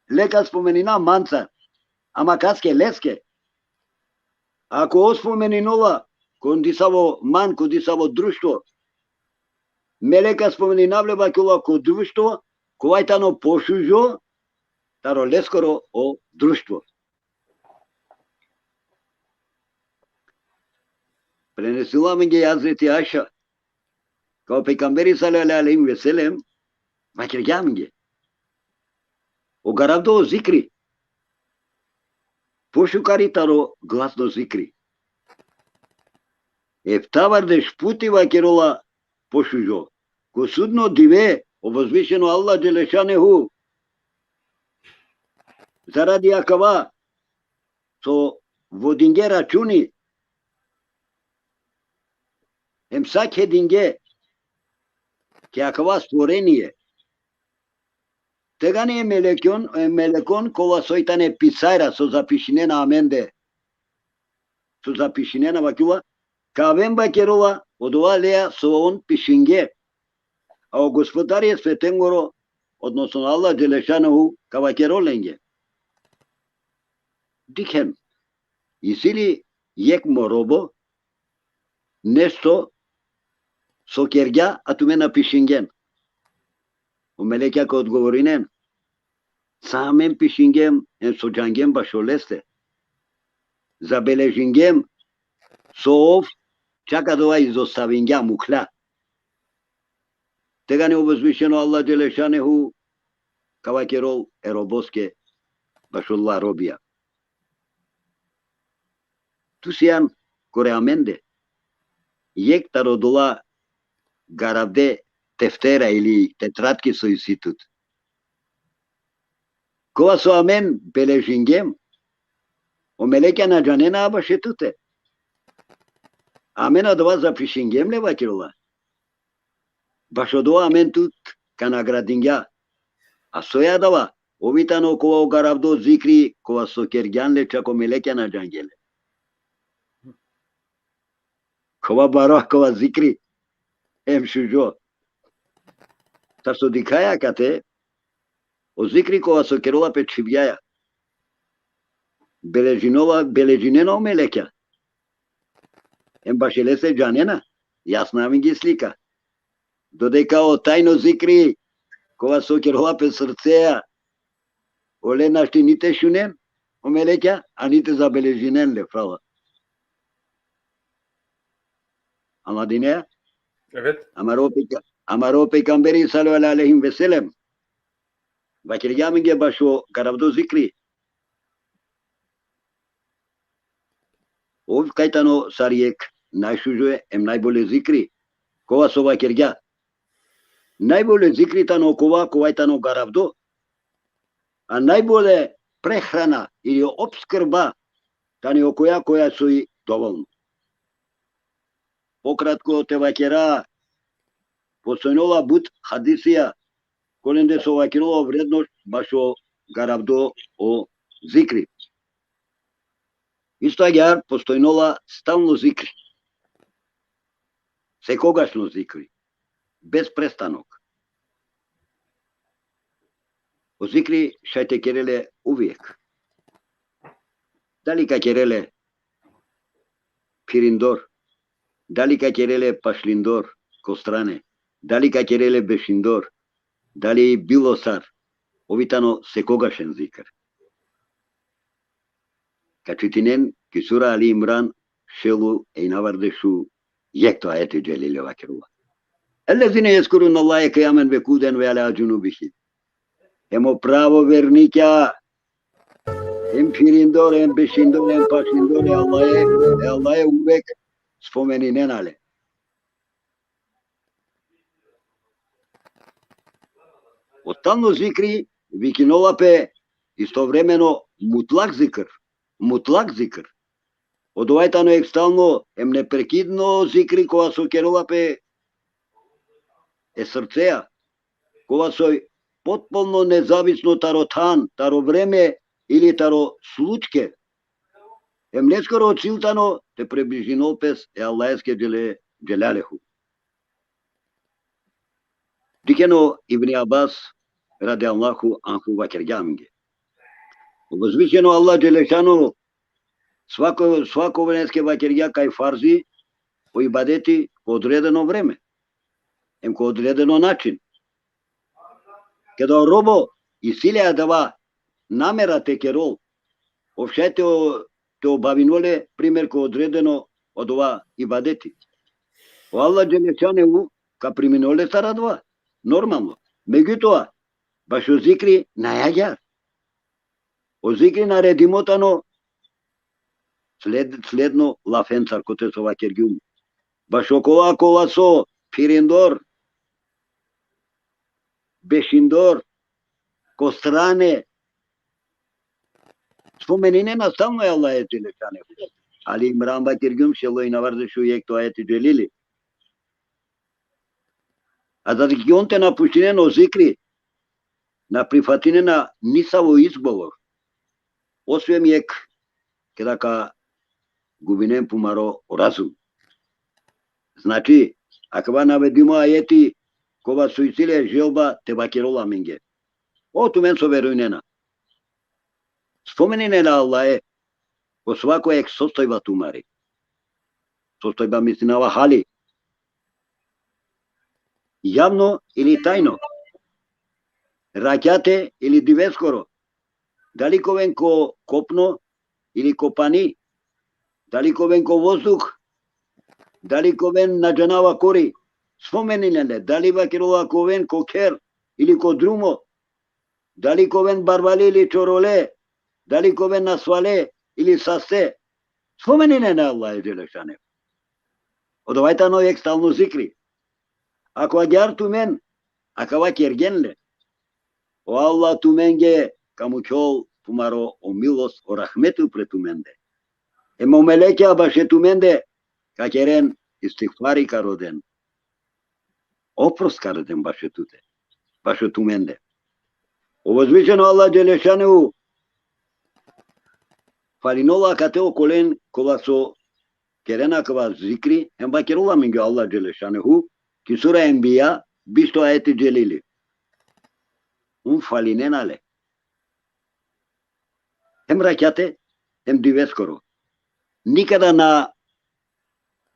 Le ka spomeninav mancar. Ama kaske? Leske. Ako ov spomeninola ko disavo man, ko disavo društvo, me le ka spomeninav le, vakerola, ko društvo kova tano pošužo taro leskoro o društvo. Prenesinola amenge Hazreti Ajša, kaj o pejgamberi sallallahu alejhi ve sellem vakergja amenge: O garavdo zikri pošukari taro glasno zikri. Eftavardeš puti, vakerola, pošužo. Ko sudno dive, o vozvišeno Allah dželešanuhu, zaradi akava so vodinge računi, em sa kedinge ki akava stvorenie. Tegani e melekon, e melekon kola soj tane pisarja so zapišinena amende. So zapišinena, vakerela, ka aven, vakerola, odova leja so on pišinge. A o Gospodari e svetengoro, odnosno Allah Đelešanuhu, ka vakerol lenge: Dikhen, isi li jekh mo robo nešto so kergja, a tumen na pišingjen? O melekja ka odgovorinen: Sa amen pišingjem, em so džangjem bašo leste. Zabeležingjem so ov čak adava izostavingja, mukhlja. Tegani o Vozvišeno Allah Đelešanuhu ka vakerol e roboske bašo odola robija: Tu sian kore amende jekh taro odola garavde teftera ili tetratki so isi tut, kova so amen beležingjem. O melekja na džanena bašo tute. Amen adava zapišingjem le, vakerela. Bašo dova amen tut ka nagradingja. A soj adava? Ov i tano kova o garavdo zikri, kova so kergjan le, čak o melekja na džangje le. Kova baro, kova zikri, em šužo. Sar so dikhaja kate, o zikri kova so kerela pe čhivgjaja. Beležinola, beležinena o melekja. Em bašo leste džanena, jasna amen ki slika. Dodeka o tajno zikri, kova so kerela pe srceja, ole našti ni te šunen o melekja, a ni te zabeležinen le, phrala. Anladine? Evet. Amaro pejga-, amaro pejgamberi sallallahu alejhi ve sellem vakergja amenge bašo garavdo zikri. Ov kaj tano sar jekh najšužo em najbole zikri, kova so vakergja. Najbole zikri tano kova, kova i tano garavdo, a najbole prehrana ili opskrba tani okoja koja soj dovolno. Pokratko te vakera, postojnola but hadisija, kolende so vakerela o vrednost bašo garavdo o zikri. Isto agjaar postojnola stalno zikri. Sekogašno zikri. Bez prestanok. O zikri šaj te kerel le uvek. Dali ka kerel le phirindor, dali ka kerel le pašlindor, ko strane, dali ka kerel le bešindor, dali bilo sar, ov i tano sekogašen zikr. Ka čitinen ki sura Ali Imran, šelu e inavardeš u jekhto ajeti dželili, vakerela: Ellezine jezkurunallahe kijamen ve kuuden ve ala džunubihim. Em o pravo vernikja, em phirindor, em bešindor, em pašlindor, e Allahe, e Allahe uvek spomeninena le. O stalno zikri vikinola pe istovremeno mutlak zikr, mutlak zikr. Odova i tano jekh stalno em neprekidno zikri kova so kerela pe e srceja, kova soj potpuno nezavisno taro than, taro vreme ili taro slučke. Em leskoro cil tano te približinol pes e Allaheske džele dželaluhu. Dikheno Ibni Abbas radijallahu anhu vakergja amenge: O Vozvišeno Allah dželešanuhu svako, svakovaneske vakergja kaj farzi o ibadeti ko odredeno vreme, em ko odredeno način. Keda o robo isi le adava namera te kerol, ov šaj te o-, te obavinol le, primer, ko odredeno odova ibadeti. O Allah dželešanuhu ka priminol le sar adava, normalno. Megjutoa, bašo zikri nane agjaar. O zikri naredimo tano sled-, sledno lafencar kote so vakergjum. Bašo kova, kova so phirindor, bešindor, ko strane, spomeninena stalno e Allahe dželešanuhu. Ali Imran vakergjum, šelo inavardeš u jekhto ajeti dželili. A za ki on te napuštinen o zikri, na prifatinena nisavo izgovor. Osvem jekh, keda ka gubinen pumaro o razum. Znači, akava navedimo ajeti kova so isi le želba te vakerol amenge. O tumen so verujnena. Spomeninen le Allahe, ko svako jekh sostojba tumari. Sostojba mislinava hali. Javno ili tajno. Rakjate ili diveskoro. Dali ka oven ko kopno ili ko pani. Dali ka oven ko vozduh. Dali ka oven na džanava kori. Spomeninen le. Dali vakerela ka oven ko kher ili ko drumo. Dali ka oven barvale ili čorole. Dali ka oven nasvale ili saste. Spomeninen le Allahe dželle šanuhu. Odova tano jekh stalno zikri. Ako agjaar tumen akava kergjen le, o Allah tumenge ka mukhol tumaro o milost, o rahmeti upre tumende. Em o melekja baše tumende ka keren, istigfari ka roden. Oprost ka roden baše tute, baše tumende. O vozvišeno Allah dželle šanuhu falinola akate okolen kola so kerena akava zikri, em vakerela amenge o Allah dželle šanuhu, ki sura Enbija, bišto ajeti dželili. Um falinena le. Hem rakjate, hem diveskoro. Nikada na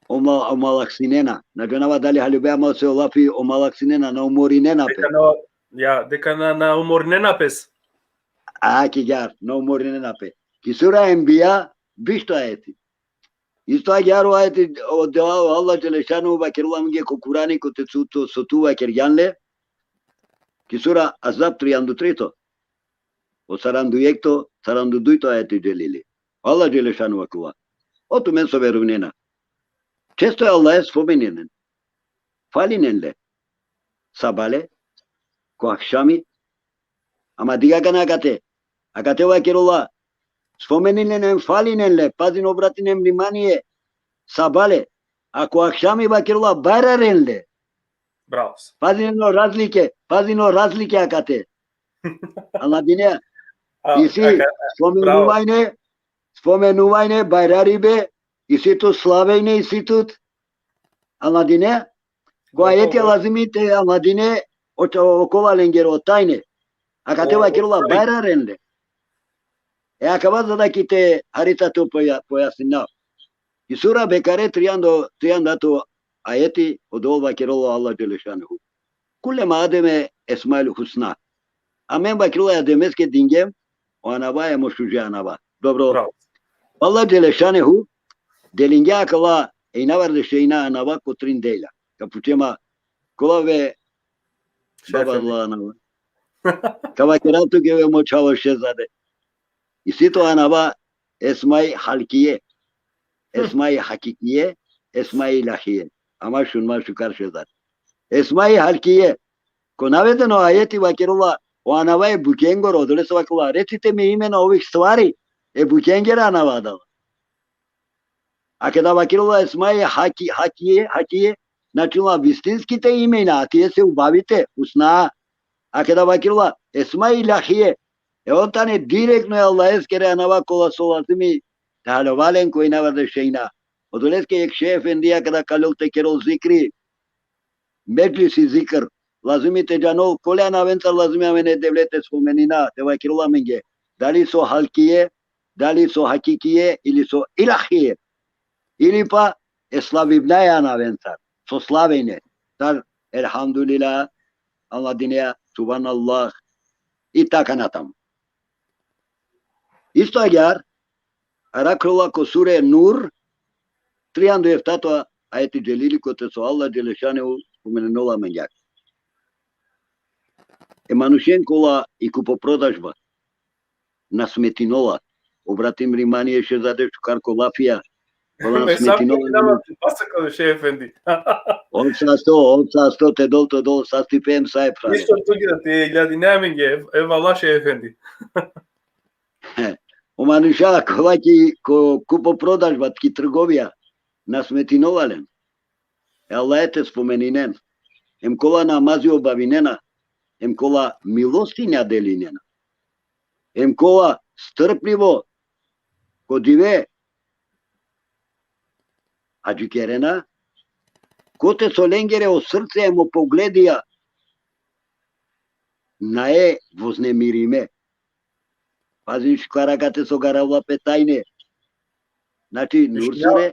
oma-, omalaksinena. Na džanava dali haljube, ama so lafi omalaksinena, na umorinena pe. Deka na, ja, deka na, na umorinena pes. A, ki agjaar, na umorinena pe. Ki sura Enbija, bišto ajeti. Isto agjaar o ajeti, o dova o Allah dželle šanuhu vakerela amenge ko Kurani, kote so tu, so tu vakergjan le. Ki sura Ahzab, trianda u trito. O saranda u jekhto, saranda u dujto ajeti dželili. Allah dželle šanuhu vakerela. O tumen so verujnena. Često e Allahe spomeninen. Falinen le. Sabale, ko akšami. Ama dikh akana akate. Akate vakerela. Spomeninen le, falinen le, pazin, obratinen vnimanie. Sabale. A ko akšami vakerela, bajraren le. Bravo. Pazin o razlike, pazin o razlike akate. Anladine? A, isi, aka-, spomenuvajne, spomenuvajne, bajraribe, isi tut slavejne, isi tut. Anladine? Ko ajeti lazimi te anladine, o, o, okola lengere o tajne. Akate vakerela, bajraren le. E akava za da ki te harita te poja-, pojasninav. Ki sura Bekare, trianda, triandato ajeti, odova vakerela o Allah dželle šanuhu. Kullema Ademe esmail husna. Amen, vakerela, Ademeske dingjem o anava, em o šuže anava. Dobro. Bravo. Allah dželle šanuhu delingja akala e inavardeš šejna anava ko trin delja. Ka pučem ma, kola ve baba la anava. Ka vakerav tuke ve mo čhavo šehzade. Isi tut anava esmai halkije, esmai hakikije, esmai ilahije. Ama šun ma šukar šehzade. Esmai halkije. Ko navedeno ajeti vakerela, o anava e bukjengoro, odolese vakerela, recite mi imena ovih stvari, e bukjengere anava adala. A keda vakerela esmai haki-, hakije, hakije, značinela vistinskite imena, a tije se ubavite, husna. A keda vakerela esmai ilahije, e on tane direktno e Allaheskere anava kola so lazimi te haljova len ko inavardeš šejna. Odoleske jekh šej efendija keda ka lel te kerel zikri, medžlisi zikr, lazimi te džanol kole anavencar lazimi amen e Devle te spomenina, te vakerel amenge. Dali so halkije, dali so hakikije, ili so ilahije. Ili pa e slavivnaja anavencar, so slavejne. Sar elhamdulillah, anladinea, subhanallah, i taka natam. Isto agjaar, arakhlola ko sure Nur, trianda u eftato ajeti dželili, kote so Allah dželle šanuhu spomeninola amenge. E manušen kola i kupoprodažba na smetinola. Obratim vnimanie, šehzade, šukar ko lafija. Kola na smetinola. Pasa ko šej efendi. Ov sasto, ov sasto, te dol, te dol, sastipe em sa e phral. Ništo tu gledate, gledine amenge, e, evala šej efendi. O manuša kola ki, ko, kupoprodažba, ki trgovija, na smetinola len e Allahe te spomeninen. Em kola namazi obavinena, em kola milostinja delinena. Em kola strpljivo ko dive adžikerena, kote so lengere o srce em o pogledija nae voznemirime. Pazin, šukar akate so garavla pe tajne. Znači, Nur sure,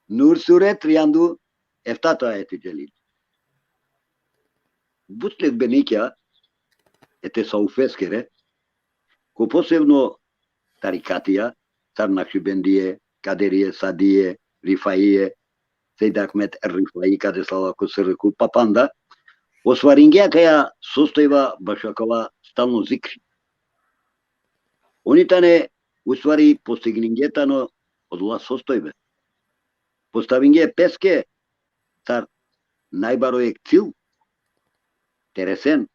Nur sure, triandu eftato ajeti Dželil. But sledbenikja e tesaufeskere, ko posebno tarikatija, sar Nakšibendije, Kaderije, Sadije, Rifaije, Sejd Ahmed Rifai, kadesala ko srku, pa panda, ostvaringje akaja sostojba bašo akava stalno zikri. Oni tane, u stvari, postigninge tano odola sostojbe. Postavingje peske sar najbaro jekh cil, te resen.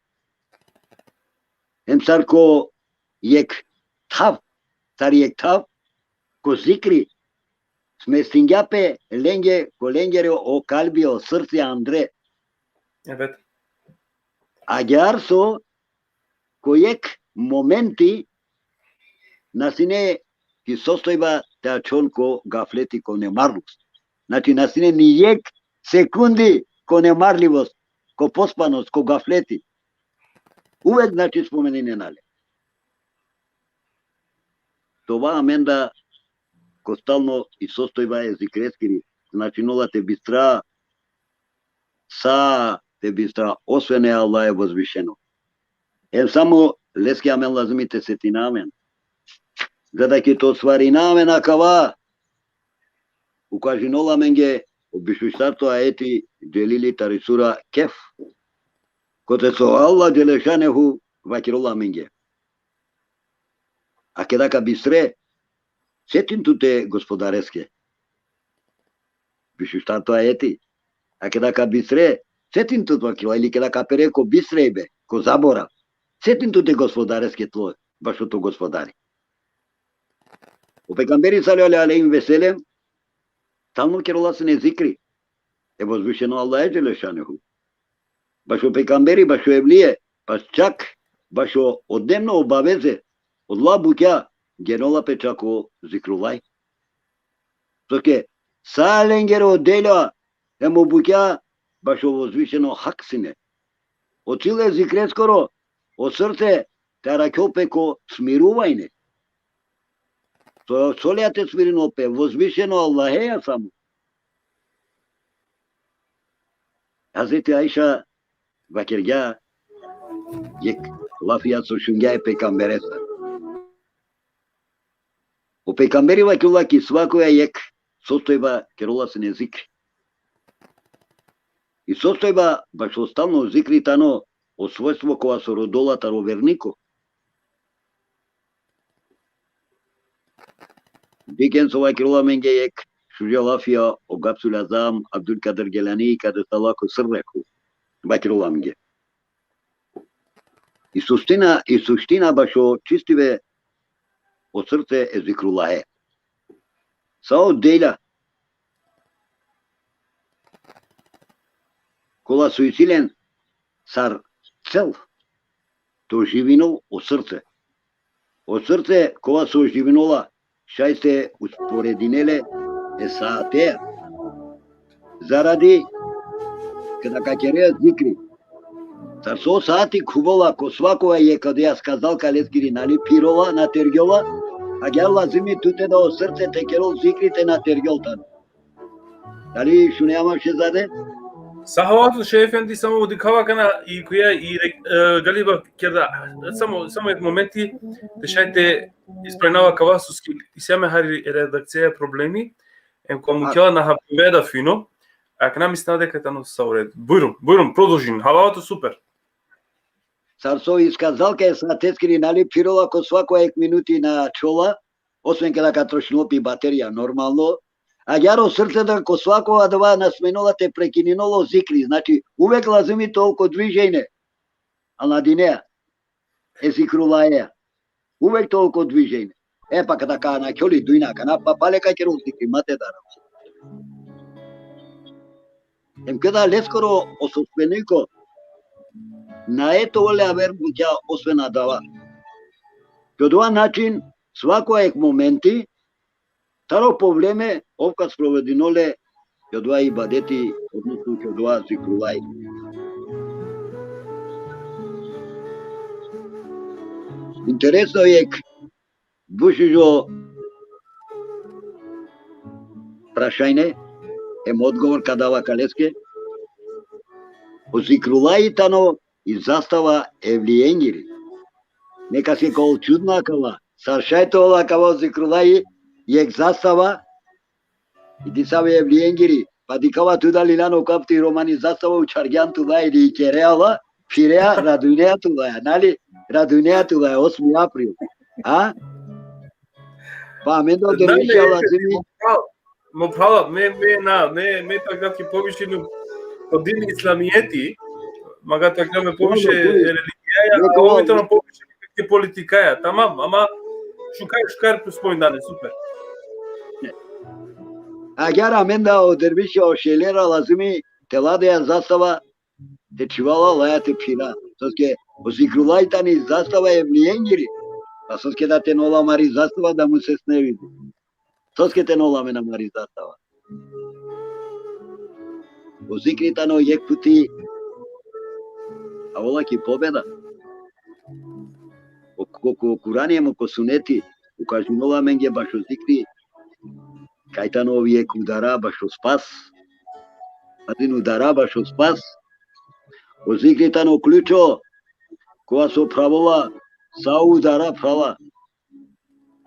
Hem sar ko jekh thav, sar jekh thav, ko zikri, smestingja pe lenge, ko lengere o kalbi, o srce andre. Evet. Agjaar so, ko jekh momenti na sine ki sostojba te ačhon ko gafleti, ko nemarlost. Znači, na sine ni jekh sekundi ko nemarlivost, ko pospanost, ko gafleti. Uvek, znači, spomeninena le. Te ova amen da ko stalno i sostojba e zikreskiri, značinola te bistra, sa te bistra, osven e Allahe vozvišeno. Em samo leske amen lazimi te setina amen. Za da ki te ostvarina amen akava, ukažinola amenge o bišuštarto ajeti Dželili tari sura Kehf, kote so Allah Dželešanuhu vakerola amenge: A keda ka bistre, setin tut e Gospodareske. Bišuštarto ajeti. A keda ka bistre, setin tut, vakerela, ili keda ka pere ko bistrejbe, ko zaborav, setin tut e Gospodareske tlo, bašo to Gospodari. O pejgamberi sallallahu alejhi ve sellem stalno kerola sine zikri e vozvišeno Allahe Dželešanuhu. Bašo pejgamberi, bašo evlije, pa čak bašo o dnevno obaveze, odola bukja genola pe čak o zikrulaj. Soske sa lengere o delja hem o bukja bašo vozvišeno Hak sine. O cil e zikreskoro, o srce te arakhol pe ko smiruvanje. So, so lea te smirinol pe, vozvišeno Allaheja samo. Hazreti Aiša vakergja jekh lafija so šungja e pejgamberestar. O pejgamberi vakerela ki svakoja jekh sostojba kerola sine zikri. I sostojba bašo stalno zikri tano o svojstvo kova so rodola taro verniko. Dikhen so vakerela amenge jekh šuža lafija o Gavsul Azam Abdul Kadir Gejlani, kadesala ko srku, vakerela amenge. I suština, i suština bašo čistibe o srce e zikrullahe. Sa o delja kola so isi len sar cel te oživinol o srce. O srce kova so oživinola, šaj te usporedine le e saateja. Zaradi keda ka kere zikri, sar so saati khuvola, ko svako jekh odoja skazalka leskiri nali phirola, na tergjola, agjaar lazimi tute da o srce te kerol zikri te na tergjol tano. Dali šunea man, šehzade? Sa hava tut, šeh efendi, samo dikhava akana i koja i re-, e, galiba kerda, samo, samo jekh momenti, te šaj te ispravinav akava, soske isi amen hari redakcija problemi, em ko mukhela na hapningja da fino, akana mislinava deka tano sa u red. Bujrum, bujrum, prodolžin, hava tut super. Sar so i skazalka e saateskiri nali phirola, ko svako jekh minuti na čhola, osven keda ka trošinol pe baterija, normalno. Agjaar o srce da ko svako adava na smenola te prekininol o zikri, znači, uvek lazimi te ol ko dviženje. Anladinea? E zikrullaheja. Uvek te ol ko dviženje. E, pa keda ka nakhjol i dujna akana, pa pale ka kerol zikri, ma te darav. Em keda leskoro o sospeniko, nae te ol le aver bukja osven adava. Ki odova način, svako jekh momenti, taro po vreme, ov ka sprovedinol le ki odova ibadeti, odnosno ki odova zikrullahi. Interesno jekh bušužo prašanje, em odgovor ka dav akaleske. O Zikrullahi tano i zastava evlijengiri. Nekaske ka ol čudna akava. Sar šaj te ol akava o Zikrullahi jekh zastava i disave evlijengiri. Pa dikhava tu dali lano kapti romani zastava učhargjan tulaja ili i kerea la, phirea, radujnea tulaja, nali, radujnea tulaja, osmi april. A? Pa amen da o derviša lazimi. Mo phrala, me, me na, me, me tak da ki poviše no, o din islamijeti, maga tak da me poviše religija, a ovi tano poviše ki politikaja, tamam, ama šukar, šukar spomindane, super. Agjaar amen da o derviša o šejlera lazimi te la da zastava, te čhiva la laja te phira. Soske o Zikrullahi tani zastava evlijengiri. Pa soske da te na ol amari zastava da mu se snevi. Soske te na ol amen amari zastava. O zikri tano jekh puti avela ki pobeda. O, ko, ko Kurani em ko suneti ukažinola amenge bašo zikri, kaj tano ov jekh udara bašo spas. Adin udara bašo spas. O zikri tano ključo, kova so phravela sa udara phrala.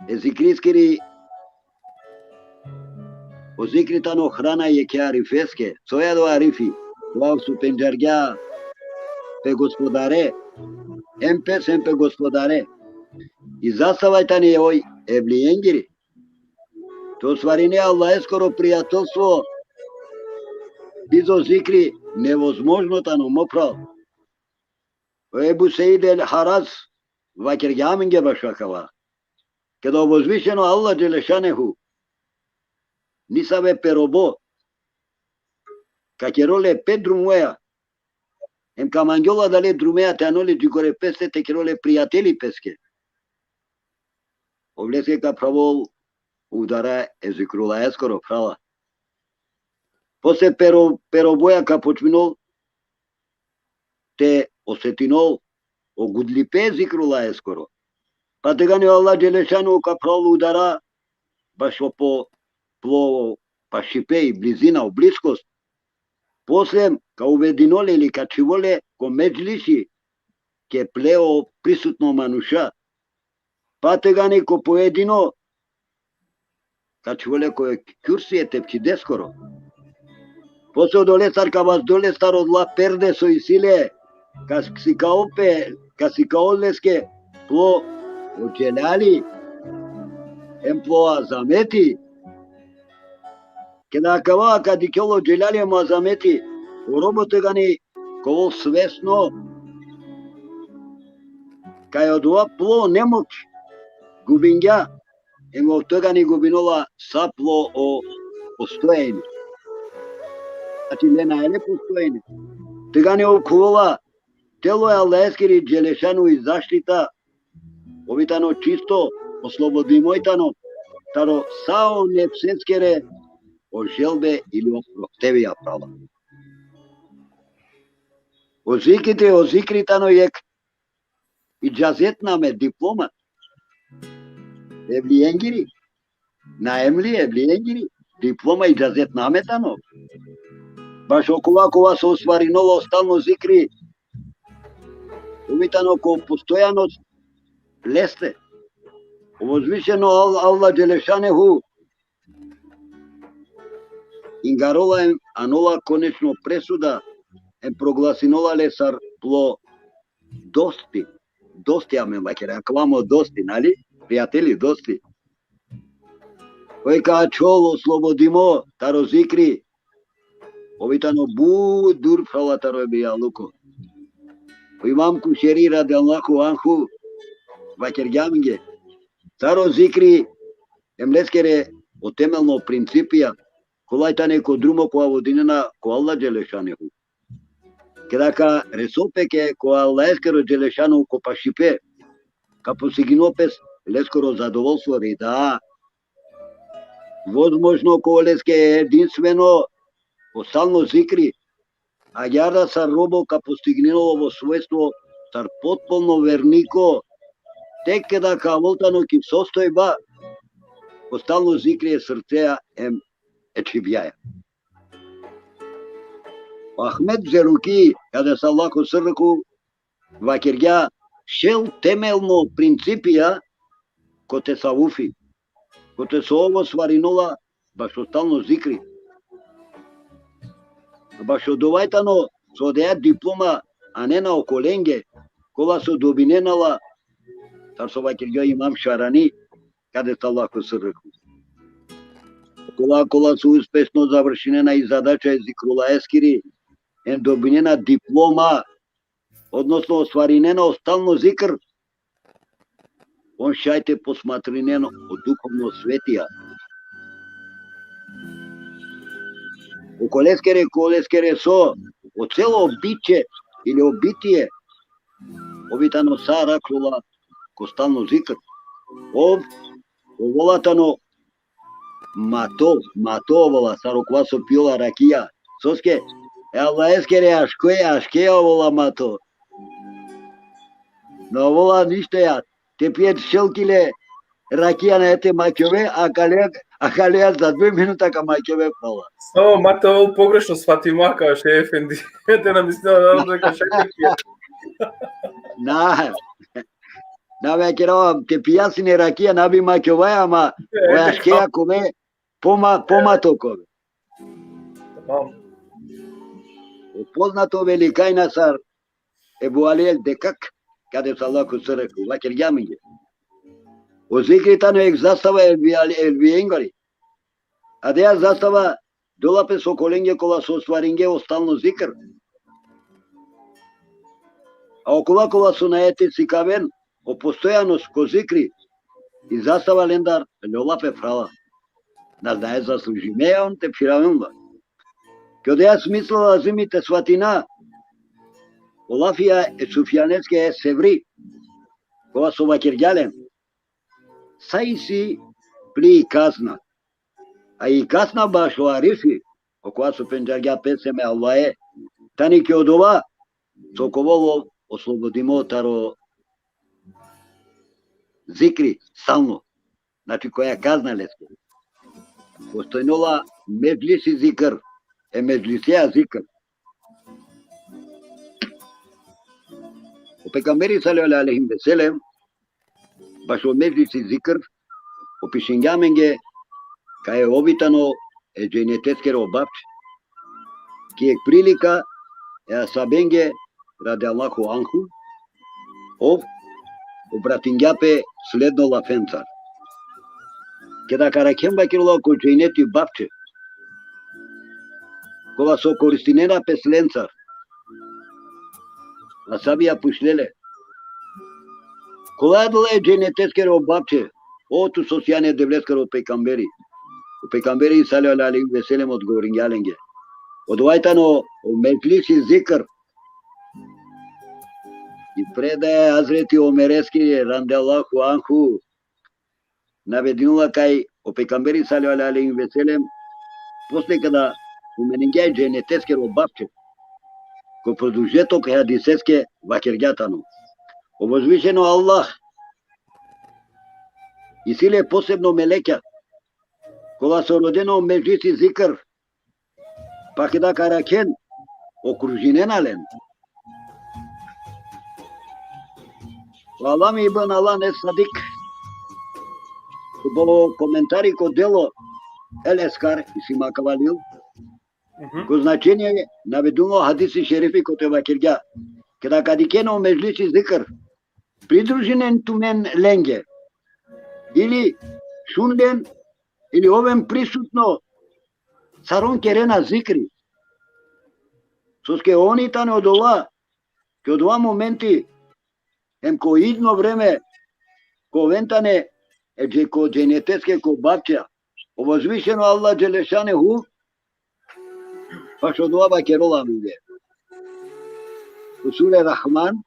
E zikriskiri, o zikri tano hrana jekhe arifeske. Soj ado arifi? Kova so pendžargja pe Gospodare, em pes em pe Gospodare. I zastava tani oj evlijengiri. Te ostvarine Allaheskoro prijateljstvo bizo zikri nevozmožno tano, mo phral. O Ebu Seid el Haraz vakergja amenge bašo akava. Keda o vozvišeno Allah dželešanuhu nisave pe robo ka kerol le pe drumoja, em ka mangol adale drumeja te anol le dži gore peste, te kerol le prijateli peske. Ov leske ka phravol udara e Zikrullaheskoro, phrala. Posle pe ro-, pe roboja ka počminol te osetinol o gudlipe e Zikrullaheskoro. Pa tegani o Allah dželešanuhu ka phravol udara bašo po plo pašipe i blizina, o bliskost. Posle ka uvedinol le ili ka čhivol le ko medžlisi, ke ple o prisutno manuša. Pa tegani ko poedino ka čhivol le ko kursi e tepčideskoro. Posle odolestar ka vazdol lestar odola perde so isi le, ka sikaol pe, ka sikaol leske plo o dželali em plo azameti. Keda akava ka dikhel o dželali em azameti, o robo tegani ka ovol svesno kaj odova plo nemoć gubingja, em ov tegani gubinola sa plo o postojanje. Znači, le nae le postojanje. Tegani ov khuvola telo e Allaheskiri dželešanuhu i zaštita, ov i tano čisto, oslobodimo i tano taro sa o nefseskere o želbe ili o prohtevija, phrala. O zikri, o zikri tano jekh idžazet name, diploma. Evlijengiri. Na em li evlijengiri, diploma, idžazet name tano. Bašo kova, kova so ostvarinol o stalno zikri, ov i tano ko postojanost leste. O vozvišeno Al-, Allah dželešanuhu ingarola em anola konečno presuda em proglasinola le sar plo dosti. Dosti amen vakera, akava mo dosti, nali? Prijateli, dosti. Oj ka ačhol oslobodimo taro zikri, ov i tano but dur, phrala, taro e bijaluko. O Imam Kušeri radijallahu anhu vakergja amenge, taro zikri em leskere o temelno principija, kola tane ko drumo kova vodinena ko Allah dželešanuhu. Keda ka resol pe ke ko Allaheskoro dželešanuhu ko pašipe, ka postiginol pes leskoro zadovolstvo, rida. Vozmožno ka ol leske edinstveno o stalno zikri, agjaar da sar robo ka postignel ovo svojstvo sar potpuno verniko, Tek keda ka avol tano ki sostojba, ko stalno zikri e srcea em e čhibjaja. Ahmed Zeruki, kadesallahu sirruhu, vakergja šel temelno principija ko tesavufi, kote so ov ostvarinola bašo stalno zikri. Bašo dova i tano so odeja diploma anena okolenge, kola so dobinena la, sar so vakergja Imam Šarani, kadesallahu sirruhu. Kola, kola so uspešno završinena i zadača e zikrullaheskiri, em dobinena diploma, odnosno ostvarinena o stalno zikr, on šaj te posmatrinen o duhovno svetija. Okoleskere, koleskere so, o celo biće ili o bitie, ov i tano sa arakhljola ko stalno zikr. Ov, ovola tano mato, mato ovola, sar okova so piola rakija. Soske, e Allaheskere aškoja, aškoja ovola mato. Na ovola ništo ja, te pije šel kile rakija, na te makjove, a kale, a kale za dve minuta ka makjove pala. Samo, ma te ovel pogrešno svatima, ka še efendi. Te na mislinel, da, da, ka še te pije. Na. Na, me kerava, te pija sine rakija, na bi makjovaja, ama, e, o aškoja kome, poma, poma to kome. Tamam. O poznato velikajna sar Ebu Ali el Dekak, kadesallahu sirruhu, vakergja amenge. O zikri tano jekh zastava e elvi-, elvijengari. Adaja zastava dola pe so okolenge kola so ostvaringe o stalno zikr. A okola kola so nae te sikaven o postojanost ko zikri, i zastava lendar lola pe phrala. Na znae zaslužime on te phiraven la. Ki odeja smisla lazimi te svatina o lafija e Sufjaneske e Sevri, kova so vakergja len: Sa isi pli i kazna. A i kazna bašo arifi, okova so pendžargja pesem e Allahe, tani ki odova so ka ovel oslobodimo taro zikri stalno. Znači, koja kazna leske. Postojnola medžlisi zikr, e medžlisea zikr. O pejgamberi sallallahu alejhi ve sellem, bašo medžlisi zikr, opišingja amenge kaj ov i tano e dženeteskero babče. Ki jekh prilika e ashabenge, radijallahu anhu, ov obratingja pe sledno lafencar. Keda ka arakhen, vakerela, ko dženeti babče, kola so koristinena pe slencar, ashabija pučle le: Kola adala e dženeteskero babče, o tu so sijan e Devleskoro pejgamberi? O pejgamberi sallallahu alejhi ve sellem odgovoringja lenge: Odova i tano o medžlisi zikr. I predaja e Hazreti Omereski, radijallahu anhu, navedinela kaj o pejgamberi sallallahu alejhi ve sellem, posle keda pomeningja e dženeteskero babče, ko produžetok e hadiseske vakergja tano: O vozvišeno Allah isi le posebno melekja, kola so rodena o medžlisi zikr, pa keda ka arakhen, okružinena len. O Allame ibn Allan es-Sadik, ko komentari ko delo El Eskar, isi ma ka valjel, mhm, ko značenje navedinela o hadisi šerifi kote vakergja: Keda ka dikhen o medžlisi zikr, pridružinen tumen lenge, ili šun len, ili oven prisutno, sar on kerena zikri. Soske on i tane odola, ki odova momenti, em ko idno vreme, ka oven tane e dže-, ko dženeteskero babče. O vozvišeno Allah dželle šanuhu, bašo dova vakerela amenge. U sure Rahman,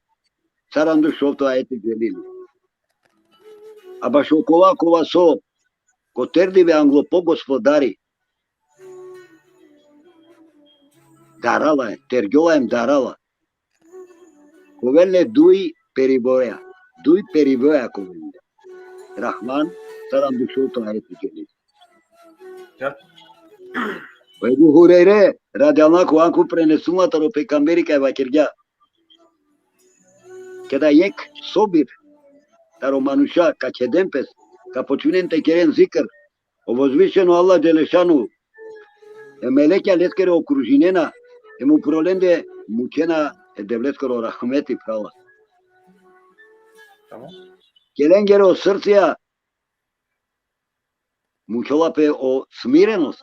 sarandušovto ajeti dželili. A bašo kova, kova so ko terdibe anglo po Gospodari darala, tergjola em darala, ka ovel le duj periboreja. Duj perivoja ko lende. Rahman, sedamdeset šesto ajeti. Ja. O Ebu Hurejre, radijallahu anhu, prenesunela taro pejgamberi kaj vakergja: Keda jekh sobir taro manuša ka kheden pes, ka počminen te keren zikr, o vozvišeno Allah dželešanu, e melekja leskere okružinena, em upro lende mukhena e Devleskoro rahmeti, phrala. Tamam. Ke lengere o srcija mukhola pe o smirenost,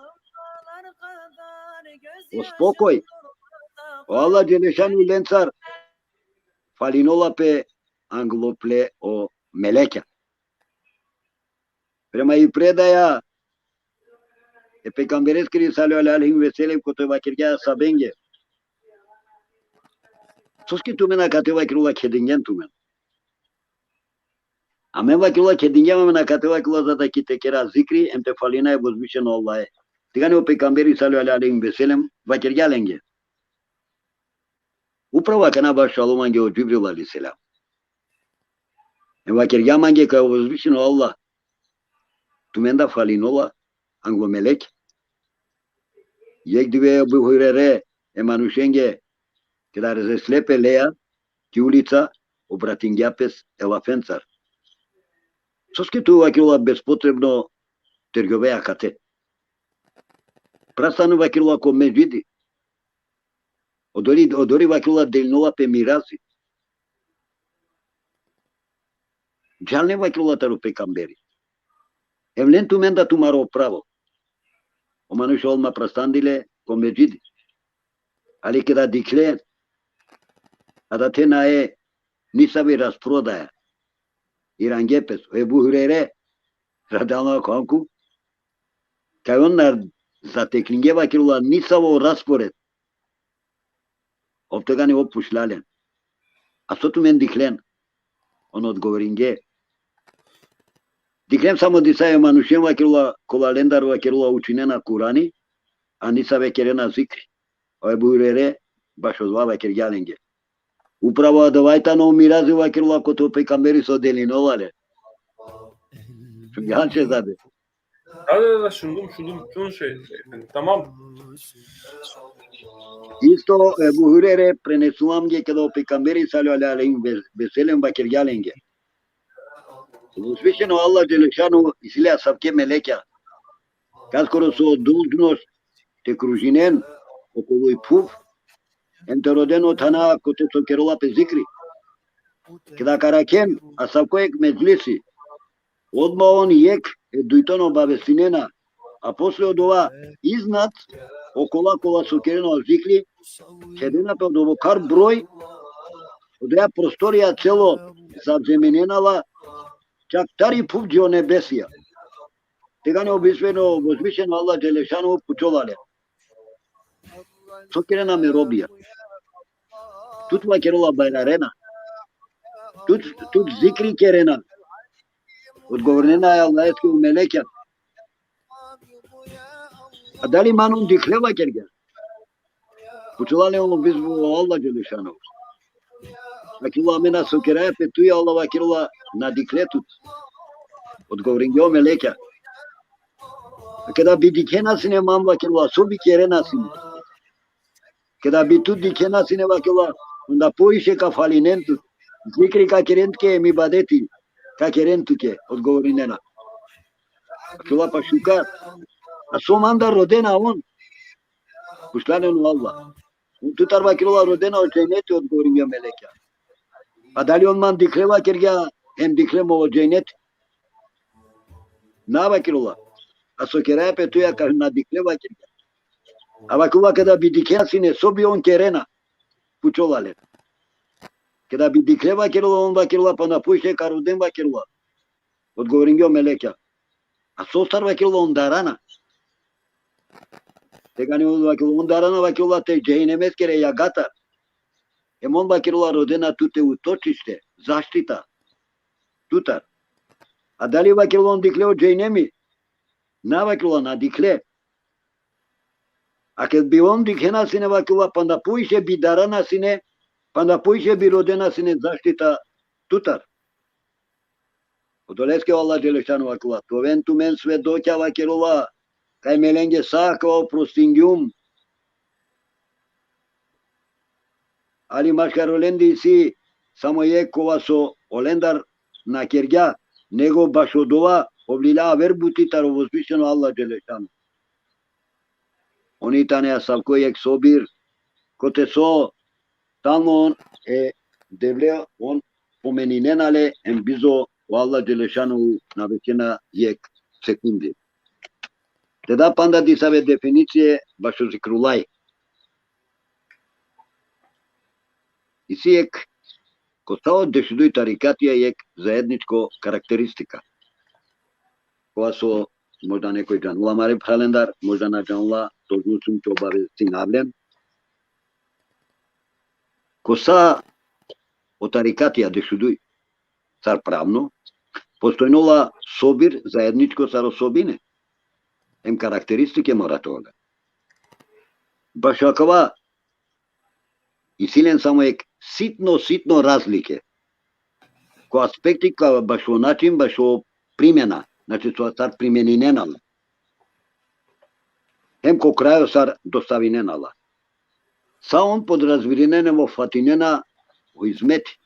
o spokoj, o Allah dželešanu lencar falinola pe anglo ple o melekja. Prema i predaja e pejgambereskiri sallallahu alejhi ve sellem, kote vakergja ashabenge: Soske tumen akate, vakerela, khedingjen tumen? Amen, vakerela, khedingjem amen akate, vakerela, za da ki te kera zikri, em te falina e vozvišeno Allahe. Tegani o pejgamberi sallallahu alejhi ve sellem vakergja lenge: Upravo akana bašo alo mange o Džibril alejhi selam. Em vakergja mange kaj o vozvišeno Allah tumenda falinola anglo melekja. Jekh dive o Ebu Hurejre e manušenge, keda resle pe leja ki ulica, obratingja pes e lafencar: Soske tu, vakerela, bespotrebno tergjove akate? Prastano, vakerela, ko medžidi. Odori, odori, vakerela, delinola pe mirazi. Džal len, vakerela, taro pejgamberi. Em len tumenda tumaro pravo. O manuša odma prastandile ko medžidi. Ali keda dikhle, adate nae nisavi rasprodaja. Irange pes. O Ebu Hurejre, radijallahu anhu, kaj on na zateklingje, vakerela, nisavo raspored. Ov tegani ov pučhla len: A so tumen dikhlen? On odgovoringe: Dikhlen samo disave manušen, vakerela, kola lendar, vakerela, učinena Kurani, a nisave kerena zikri. O Ebu Hurejre bašo dova vakergja lenge: Upravo adava i tano o mirazi, vakerela, kote o pejgamberi so delinola le. Šungjan, šehzade? Da, da, da, šundum, šundum, šundum, šundum. Tamam. Isto Ebu Hurejre prenesunela mange keda o pejgamberi sallallahu alejhi ve sellem vakergja lenge: Uzvišeno Allah dželešanu isi le asavke melekja, kaskoro so dužnost te kružinen okolo i phuv, em te roden o thana kote so kerela pe zikri. Keda ka arakhen asavko jekh medžlisi, odma on jekh e dujton obavestinena, a posle odova iznad okola kola so kerena o zikri, khedena pe odobokar broj, odoja prostorija celo zavzeminena la, čak tari phuv dži o nebesija. Tegani o uzvišeno, uzvišeno Allah dželešanu pučhola le: So kerena me robija? Tut, vakerela, bajrarena? Tut, tut zikri kerena? Odgovorinena e Allaheskoro melekja: A dali man on dikhle, vakergja? Pučhola le o uzvišeno Allah dželešanu. Vakerela: Amen, a so keraja pe tuja, Allah, vakerela, na dikhle tut. Odgovoringje o melekja: A keda bi dikhena sine man, vakerela, so bi kerena sine? Keda bi tut dikhena sine, vakerela, onda poviše ka falinen tut. Zikri ka keren tuke, em ibadeti ka keren tuke, odgovorinena. Vakerela: Pa šukar. A so mandar rodena on? Pučhla len o Allah: On tutar, vakerela, rodena o dženeti, odgovoringje o melekja. Pa dali on man dikhle, vakergja, em dikhle mo o dženeti? Na, vakerela. A so keraja pe tuja, ka na dikhle, vakergja. A vakerela: Keda bi dikhena sine, so bi on kerena? Pučhola le. Keda bi dikhle, vakerela, on, vakerela, panda poviše ka roden, vakerela. Odgovoringje o melekja: A sostar, vakerela, on darana? Tegani on, vakerela, on darana, vakerela, te džehennemeskere jagatar. Em on, vakerela, rodena tute utočište, zaštita tutar. A dali, vakerela, on dikhle o džehenemi? Na, vakerela, na dikhle. A ked bi on dikhena sine, vakerela, panda poviše bi darana sine, panda poviše bi rodena sine zaštita tutar. Odoleske o Allah Dželešanu vakela, te oven tumen svedokja, vakerola, kaj me lenge sa akava oprostingjum. Ali maškar olende isi samo jekh kova so olendar na kergja, nego bašo dova ovlilja aver buti taro vozvišeno Allah Dželešanu. Oni tane asavko jekh sobir, kote so tano on e Devle on spomeninena le, em bizo o Allah Dželešanu na bečena jekh sekundi. Te da panda disave definicije bašo zikrulaj. Isi jekh, ko sa o dešuduj tarikatija jekh zaedničko karakteristika. Kova so možda nekoj džanela amare phralendar, možda na džanela, to dužum te obavestinav len. Ko sa o tarikatija dešuduj, sar pravno, postojnola sobir zaedničko sar osobine. Em karakteristike mora te ovel. Bašo akava isi len samo jekh sitno, sitno razlike. Ko aspekti ka bašo način, bašo primena, znači so sar primeninena la. Hem ko krajo sar dostavinena la. Sa on podrazbirinena, ofatinena o izmeti.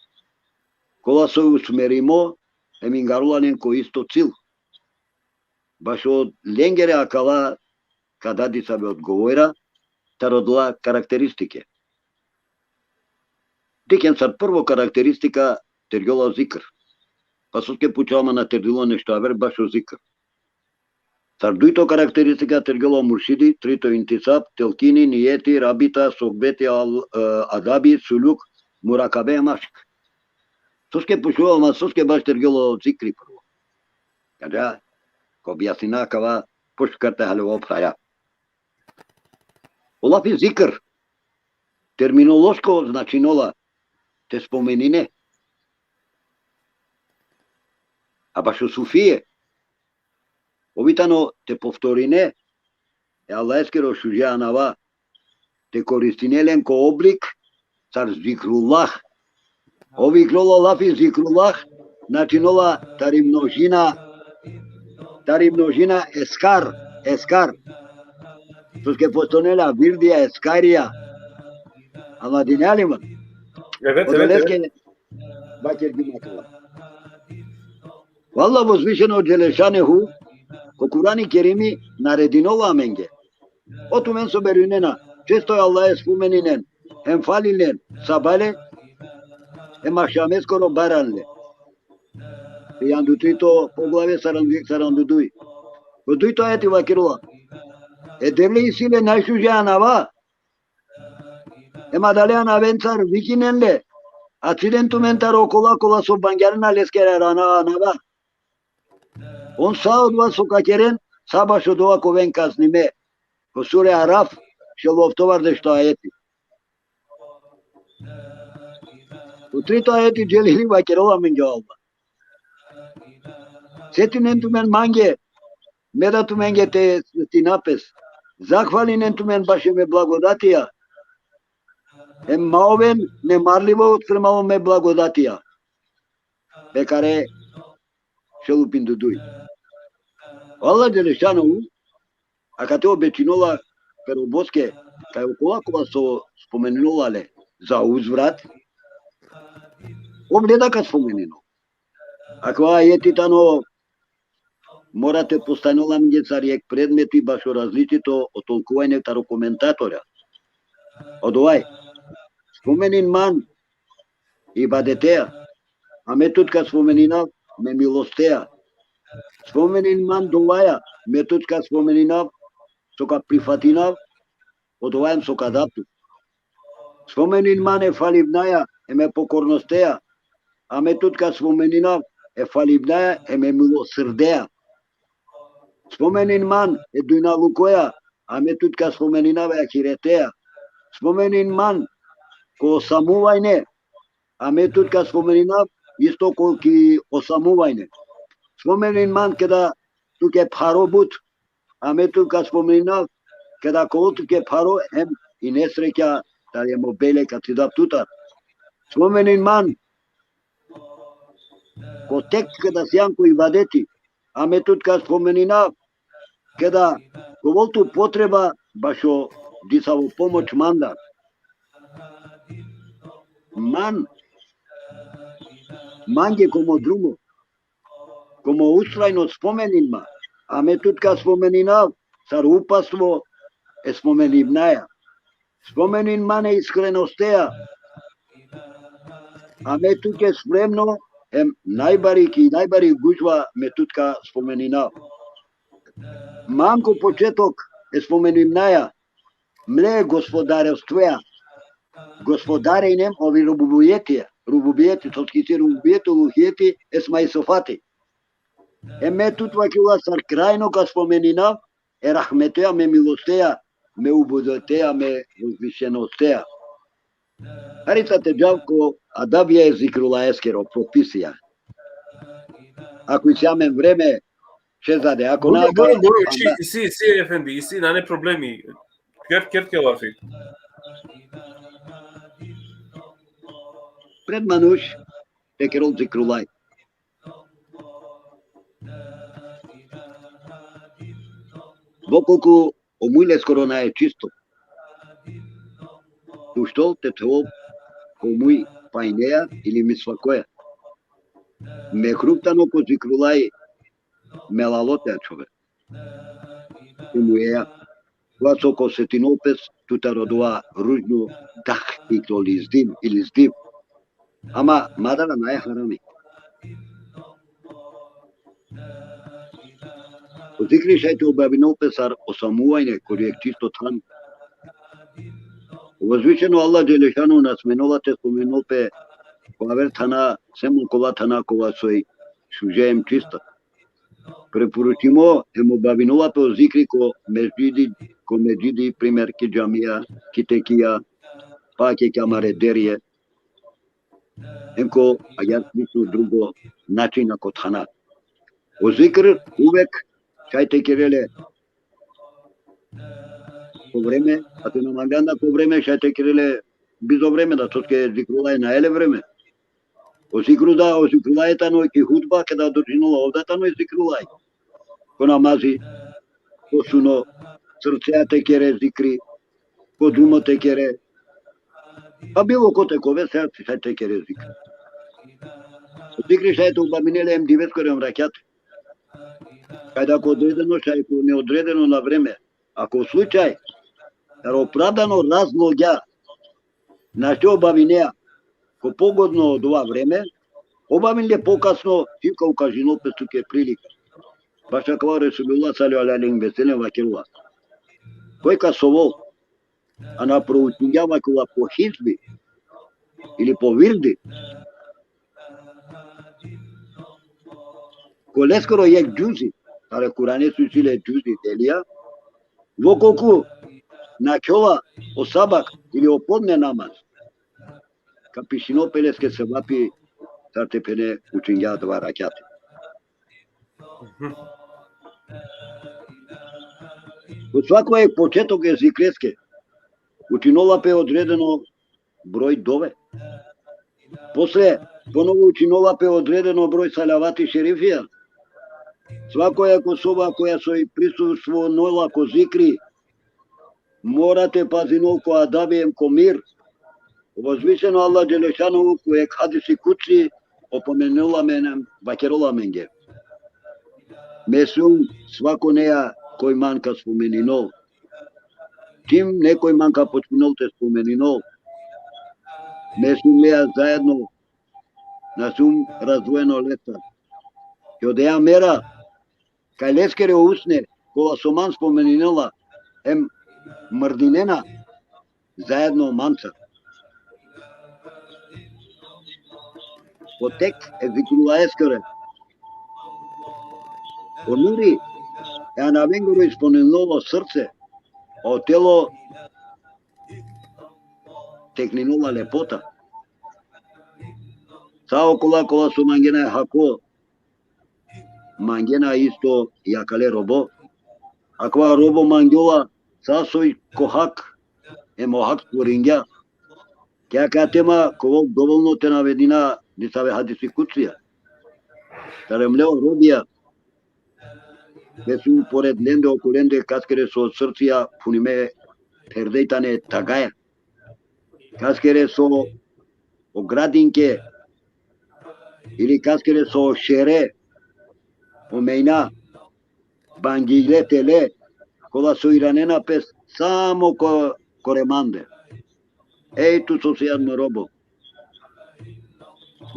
Kola so usmerimo, hem ingarula len ko isto cil. Bašo lengere akala ka da disave odgovora, taro odola karakteristike. Dikhen sar prvo karakteristika tergjola zikr. Pa soske pučava, ma na terdilo nešto aver bašo zikr. Sar dujto karakteristika tergjola muršidi, trito intisab, telkini, nijeti, rabita, sohbeti, al-, e, adabi, suluk, murakabe, mašk. Soske pučava, ma soske baš tergjola zikri prvo. Kada, ka objasnina akava, pošukar te haljova o phraja. O lafi zikr, terminološko značinola te spomenine. A bašo sufije, ov i tano te povtorine e Allaheskere šuže anava, te koristine len ko oblik, sar zikrullah. Ov iklola lafi zikrullah, značinola tari množina, tari množina eskar, eskar. Soske postojnela virdija, eskarija. Anladinea li man? Evet, evet, Odoleske evet. Vakergjum akava. Vallahi, vozvišeno Dželešanuhu, ko Kurani Kerimi naredinola amenge. O tumen so verujnena, često e Allahe spomeninen, hem falinen, sabale, hem akšameskoro barale. Pejandutrito poglavje, sarandujek, saranduduj. Ko dujto ajeti vakerela: E Devle isi le najšuže anava. Hem adale anavencar vikinen le, a ciden tumen taro okola kola so bangjarena leskere ana-, anava. On sa odova so ka keren, sa bašo dova ka oven kaznime. Ko sure Araf, šel oftovardešto ajeti. Ko trito ajeti Dželili vakerela amenge o Allah. Setinen tumen mange, me da tumenge te setina pes. Zahvalinen tumen bašo me blagodatija. Hem ma oven nemarlivo sprema o me blagodatija. Bekare šel u pinduduj. Allah Dželešanuhu, akate obečinola pe roboske, kaj okola kola so spomeninola le za uzvrat, ov le da ka spomenino. Akava ajeti tano mora te postanjola amenge sar jekh predmeti bašo različito o tolkuvanje taro komentatorja. Odova e: Spomenin man ibadeteja, a me tut ka spomeninav me milosteja. Spomenin man dovaja, me tut ka spomeninav so ka prifatinav, odova em so ka dav tut. Spomenin man e falibnaja, em e pokornosteja, a me tut ka spomeninav e falibnaja, em e milosrdeja. Spomenin man e dunjalukoja, a me tut ka spomeninav e ahireteja. Spomenin man ko osamuvanje, a me tut ka spomeninav isto ko ki osamuvanje. Spomenin man keda tuke pharo but, a me tut ka spomeninav keda kolo tuke pharo hem i nesreća tari mo bele ka cidav tutar. Spomenin man Potek keda sijan ko ibadeti, a me tutka spomeninav, keda ka ovel tut potreba bašo disavo pomoć mandar. Man, mange ko mo drumo, ko mo ustrajno spomenin ma, a me tutka spomeninav, sar upastvo e spomeninaja. Spomenin man e iskrenostea, a me tuke spremno, em najbari ki najbari gužva me tutka spomeninav. Man ko početok e spomeninaja, mle e gospodarestvea. Gospodare inem, ov i rububijeti, rububijeti, sotki si rububijeti, uluhijeti, esma i sofati. Em me tut vakjula sar krajno ka spomeninav, e rahmetea, me milosteja, me ubudoteja, me uzvišenostea. Hari sa te džav ko adabija e zikrulaeskero, propisija. Ako isi amen vreme, šezade, ako na, Bujrum, bujrum, bujrum, isi, isi, isi, efendi, isi, nane problemi. Ker, ker ke lafi. Pred manuš te kerol zikrulaj. Vokolku o muj leskoro nae čisto. Tu štel te thol ko muj pajneja ili misvakoja. Mekruh tano ko zikrulaj melalo te ačhove. I mujeja. Kova so ka osetinol pes tutar odova ružno dahkito ili zdim, ili zdim. Ama madara nae harami. O zikri šaj te obavinol pe sar osamuvajne, ko jekh čisto than. O uzvišeno Allah dželešanu na smenola te spomenol pe ko aver thana, sem okola thana kova soj šuže em čista. Preporučimo em obavinola pe o zikri ko medžidi, ko medžidi, primer, ki džamija, ki tekija, pa ki amare derje. Em ko agjaar slično drugo načina ko thana. O zikr uvek šaj te kere le ko vreme, a te na mangan da ko vreme, šaj te kere le bizo vreme, da soske zikrulaj nae le vreme. O zikru da, o zikrulaj tano ki hutba, keda održinola, ov da tano i zikrulaj. Ko namazi, ko suno, srcea te kere zikri, ko drumo te kere. Pa bilo kote ka ove, šaj te kere zikri. O zikri šaj te obavine le em diveskoro em rakjat. Keda ko odredeno, šaj ko neodredeno na vreme. Ako slučaj, sar opravdano razlogja, našti obavinea ko pogodno odova vreme, obavin le pokasno, hem ka ukažinol pe tuke prilika. Baš akava Resulullah sallallahu alejhi ve sellem vakerela. Koj ka sovol, a na proučingja, vakerela, po hizbi ili po virdi, ko leskoro jekh džuzi, sar e Kurane so isi le džuzi delija, vokolku nakhjola o sabah ili o podne namaz, ka pišinol pe leske sevapi sar te phene učingja adava rakjati. Ko svako jekh početok e zikreske učinola pe odredeno broj dove. Posle ponovo učinola pe odredeno broj salavati šerifija. Svakoja osoba koja soj prisustvovanola ko zikri, mora te pazinol ko adabi em ko mir. O uzvišeno Allah dželešanu ko jekh hadisi kudsi opomenela amen, vakerela amenge. Me sum svakoneja koj man ka spomeninol. Čim nekoj man ka počminol te spomeninol, me sum leja zaedno, na sum razdvojeno lestar. Ki odoja mera, kaj leskere usne, kola so man spomeninela, em mrdinena zaedno manca. Potek e zikrulaeskere. O nuri e anavengoro ispuninela o srce, o telo tekninela lepota. Sa okola kola so mangena e hako, mangena isto i akale robo. Akava robo mangjola sa soj ko hak, em o hak stvoringja. Ki akate ma ka ovel dovolno te navedina disave hadisi kudsija. Taremle o robija, te su pored lende, oko lende, kaskere so srcija punime perde tane tagaja. Kaskere so o gradinke, ili kaskere so o šere, o mejna, bangile tele, kola so iranena pes samo ko, kore mande. Ej tu so sijan mo robo.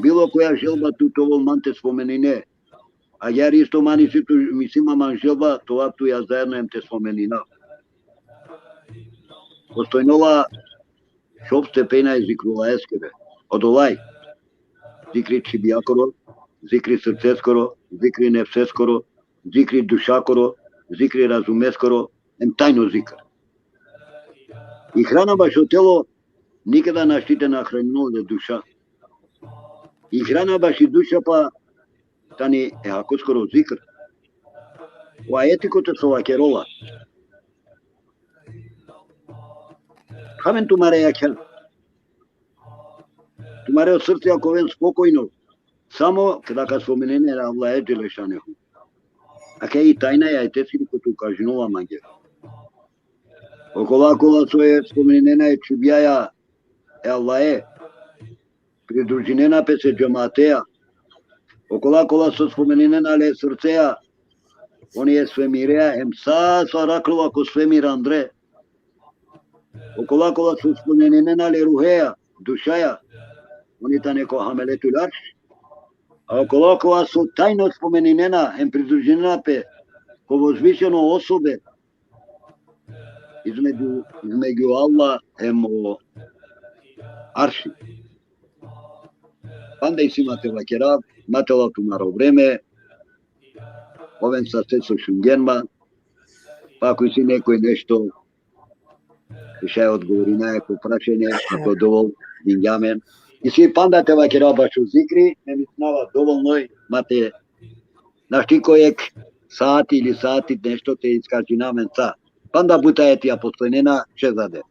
Bilo koja želba tu te ovel man te spomenine. Agjaar isto man isi tu, isi ma man želba, te ovav tuja zaedno em te spomeninav. Postojnola šov stepena e zikruleskere. Odolaj. Zikri čhibjakoro, zikri srceskoro, zikri nefseskoro, zikri dušakoro, zikri razumeskoro, em tajno zikr. I hrana bašo telo, nikada našti te nahraninol e duša. I hrana baši duša pa tani e hakoskoro zikr. O ajeti kote so vakerola. Amen tumare jakha. Tumare o srce ako oven spokojno. Samo kada ka spomenine e Allahe dželešanuhu. Ake i tajna e ajeteskiri kote ukažinela mange. Okola kola so e spomeninena e čhibjaja e Allahe, pridružinena pes e džemateja. Okola kola so spomeninena le srceja, oni e svemireja, em sa so arakhljola ko svemir andre. Okola kola so spomeninena le ruheja, dušaja, oni tane ko hameletul arš. A okola kola so tajno spomeninena, em pridružinena pe ko vozvišeno osobe, između, između Allah em o arši. Panda isi ma te vakerav, ma te lav tumaro vreme, oven saste so šungjen ma, pa ako isi nekoj nešto, te šaj odgovorinaja ko prašanje, ako dovol dingja amen. Isi panda te vakerav bašo zikri, me mislinava dovolno i, ma te našti ko jekh saati ili saati nešto te iskažinav amen sa. Panda but ajetija postojnena, šehzade.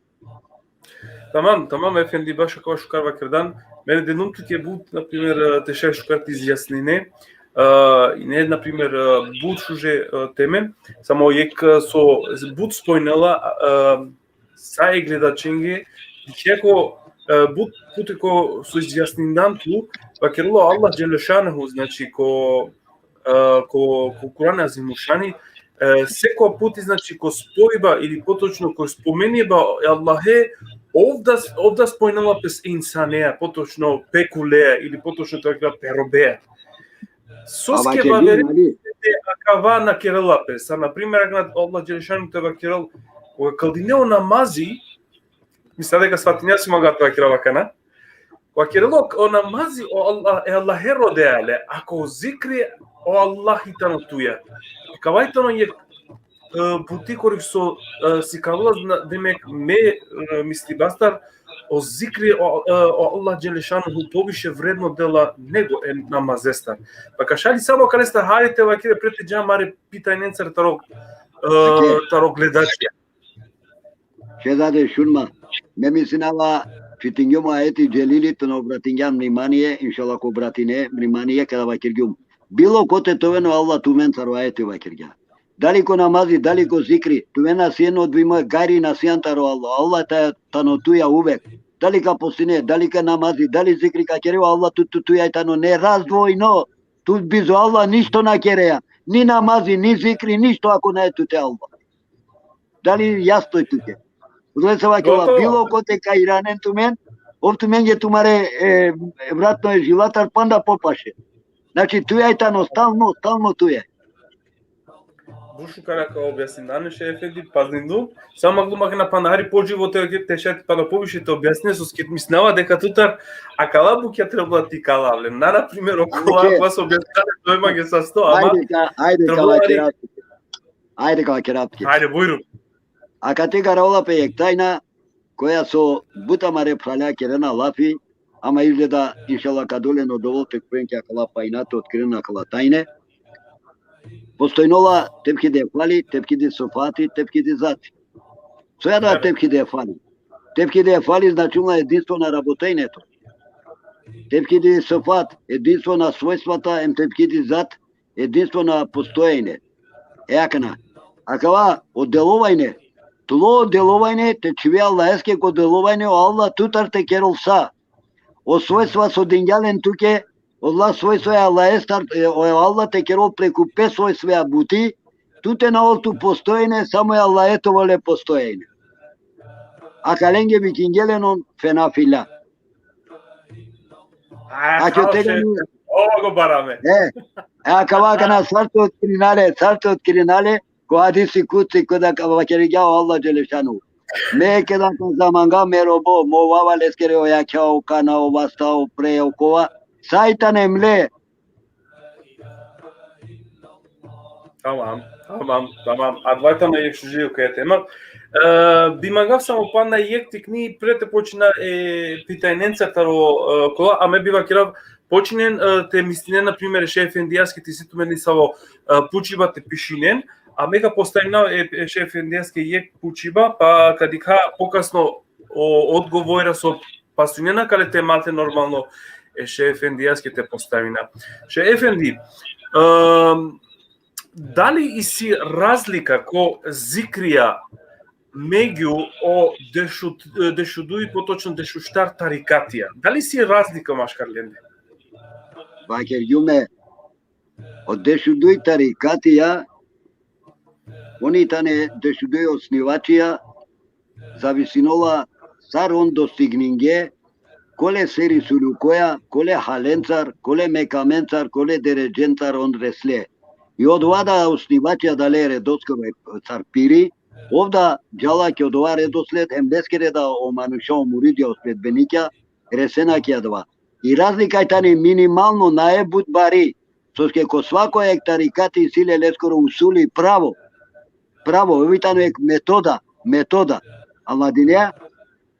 Tamam, tamam, efendi, baš akava šukar vakerdan. Me denum tuke but, na primer, te šaj šukar te izjasnine. E, ine, na primer, e, but šuže, e, teme, samo jekh, e, so but spomnela, e, sa e gledačenge, dikhea ko, e, but, but ko so izjasnindan tu, vakerela o Allah dželešanuhu, znači, ko, e, ko, ko Kur'an Azimušani, e, seko puti, znači, ko spojba ili potočno ko spomeniba e Allahe, ov da, ov da spomnela pes insaneja, potočno pe kuleja ili potočno te vakera pe robeja. Soske vakerela, ali akava na kerela pe. Sa, na primer, akana Allah dželešanuhu te vakerel, koga kaldine o namazi, misla deka svatinea si ma ka te vakerav akana. Vakerela, o namazi o Allah, e Allahe rodea le, ako zikri o Allahi tano tuja. Akava i tano jekh, e, buti kori so, e, sikavela, zna-, demek, me, e, mislibastar, o zikri o, e, o Allah dželešanuhu poviše vredno dela nego e namazestar. Pa ka šaj li samo akalestar, hajde te vakere, pred te dža amare pitanjencar taro, e, taro gledačija. Šehzade, šun ma. Me mislinava, čitingjum ajeti Dželili, te na obratingjam vnimanie, inšallah ka obratine vnimanie kada vakergjum. Bilo kote te oven, o Allah tumencar o ajeti vakergja. Dali ko namazi, dali ko zikri, tumen na sien odvojimo, gajri na sian taro Allah. Allah ta-, tano tuja uvek. Dali ka postine, dali ka namazi, dali zikri ka kere, o Allah tu, tu, tuja i tano nerazdvojno. Tu bizo Allah ništo na kerea. Ni namazi, ni zikri, ništo ako nae tute Allah. Dali jasno i tuke? Odolese vakerela, bilo kote ka iranen tumen, ov tumenge tumare, e, vratno e žilatar panda popaše. Znači, tuja i tano stalno, stalno tuja. But šukar ka objasnindan, šejh efendi, pazindu. Samo maglu makina panda hari poživo te, te šaj panda poviše te objasnine, soske mislinava deka tutar akala bukja trebela te ikalav le. Na, na primer, okola, pa so objasnindan, to e mange sasto, ama ajde ka, ajde ka trebela vakerav tuke. Ajde ka vakerav tuke. Ajde, bujrum. Akate garaola pe jekh tajna, koja so but amare phralja kerena lafi, ama izgleda, inšallah, ka dolen o dovol te khuven ki akala pajna te otkrinen akala tajne. Postojnola tevhidi efali, tevhidi sifati, tevhidi zati. Soja da tevhidi efali? Tevhidi efali značinela edinstvena rabota, ine to. Tevhidi sifat, edinstvo na svojstvata, em tevhidi zat, edinstvo na postojanje. E akana, akava o delovanje, tlo delovanje, te čhive Allaheske ko delovanje, o Allah tutar te kerol sa. O svojstva so dingja len tuke, ola svojstva e Allahestar, e, o Allah te kerol preku pe svojstva buti, tute na ol tu postojanje, samo e Allahe te ovel e postojanje. Akalenge vikingje len on fena fila. A, A, kao te še, gani- ovo go barame. E, e, akava akana sar te otkrinale, sar te otkrinale, ko hadisi kutsi, koda ka vakergja o Allah dželle šanuhu. Me keda ka zamanga me robo, mo vava leskere o jakha, o kana, o vasta, o pre, o kova. Sa i tane mle. Tamam, tamam, tamam. Adava tano jekh šuži okaja tema. E, bi mangav samo pana jekh tikni pre te počina e pitajnenca taro, e, kola, a me bi vakerav počinen, e, te mislinen, na primer, e šej efendijaske te isi tumen nesavo, e, pučiba te pišinen, a me ka postavinav e, e šej efendijaske jekh pučiba, pa ka dikha pokasno o odgovora so pasunena kale temate, normalno, e šej efendijaske te postavina. Šej efendi, em, dali isi razlika ko zikrija megju o dešut-, dešuduj, potočno dešuštar tarikatija? Dali isi razlika maškar lende? Vakergjum e, o dešuduj tarikatija, oni tane dešuduj osnivačija, zavisinola sar on dostigninge, kole seri sulukoja, kole halencar, kole mekamencar, kole deredžencar on resle. I odova da osnivačija dale redoskoro e sar piri, ov da džala ki odova redosled, em leskere da o manuša, o muridija, o sledbenikja, resena ki adava. I razlika i tane minimalno, nae but bari, soske ko svako jekh tarikati isi le leskoro usuli, pravo. Pravo, ov i tano jekh metoda, metoda. Ama dinea,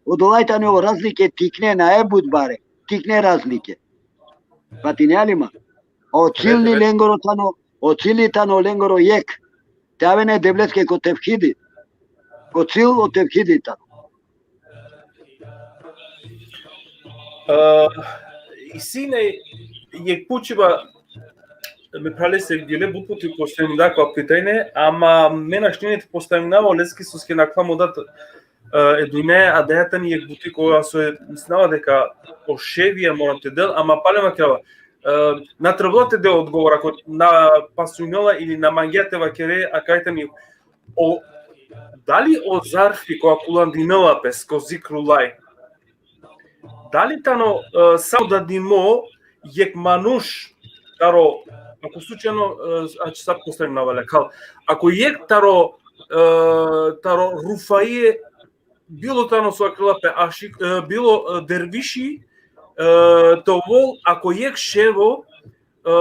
odola i tane o razlike tikne, nae but bare, tikne razlike. Patinea li ma? O cilj ni lengoro tano, o cilj i tano lengoro jekh. Te aven e Devleske ko tevhidi. Ko cilj o tevhidi tano. E, isi ne jekh pučiba, me phralese gele but puti postavina dakva pitanje, ama me našti te postavinav leske, soske nakhla mo dat, e, e dujne, a daja tani jekh buti kola so e, mislinava deka o šejija mora te del, ama palem vakerava, e, na trebela te del odgovor ako na pasunela ili na mangea te vakere, a kaj tani o, dali o zarfi kola kulandinela pes ko zikrullah, dali tano, e, samo da dimo jekh manuš taro, ako slučajno, e, a, sad postavim na valjakal, ako jekh taro, e, taro rufaje, bilo tano so vakerela pe ašik, e, bilo, e, derviši, e, te ovol, ako jekh ševo, e,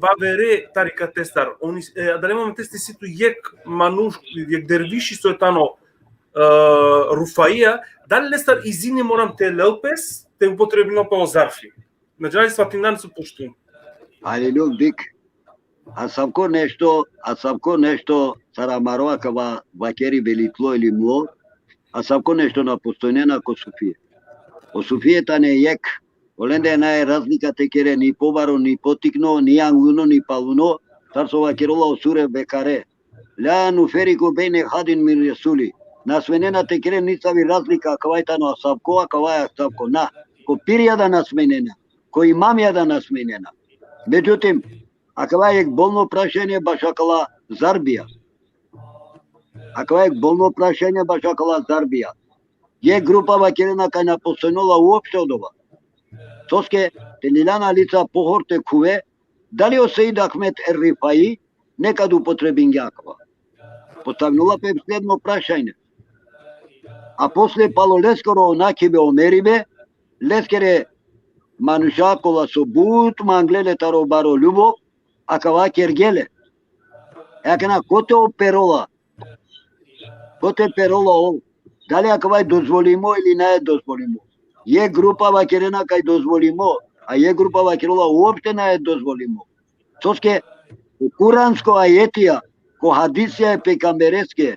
vavere tarikatestar. Oni, e, adale momenteste isi tu jekh manuš, jekh derviši so tano, e, rufaija, dali lestar izini moram te lel pes, te upotrebinel pe o zarfi? Na džanava, svatindan so pučtum. Ali luk dik, asavko nešto, asavko nešto sar amaro akava vakeri velitlo ili mlo, asavko nešto na postojnena ko sufije. O sufije tane jekh, olende nae razlika te kere ni pobaro, ni potikno, ni angluno, ni paluno, sar so vakerela o sure Bekare. La nuferriku bejne ehadin min rusuli. Na smenena te kere nisavi razlika, akava i tano asavko, akava i asavko. Na, ko pirja da na smenena, ko imamija da na smenena. Međutim, akava jekh bolno prašanje baš akala zarbija. Akava jekh bolno prašanje baš akala zarbija. Jekh grupa vakerena kaj na postojnela uopšte odova. Soske te liljan lica pohor te khuve, dali o Seid Ahmed er-Rifai nekad upotrebingja akava. Postavnela pe sledno prašanje. A posle palo leskoro nakhibe o meribe, leskere manuša kola so but mangle le taro baro ljubov, akava kergje le. E akana kote o perola, kote perola ov, dali akava i dozvolimo ili nae dozvolimo. Jekh grupa vakerena kaj dozvolimo, a jekh grupa vakerela uopšte nae dozvolimo. Soske o kuransko ajetija, ko hadisija e pejgambereske,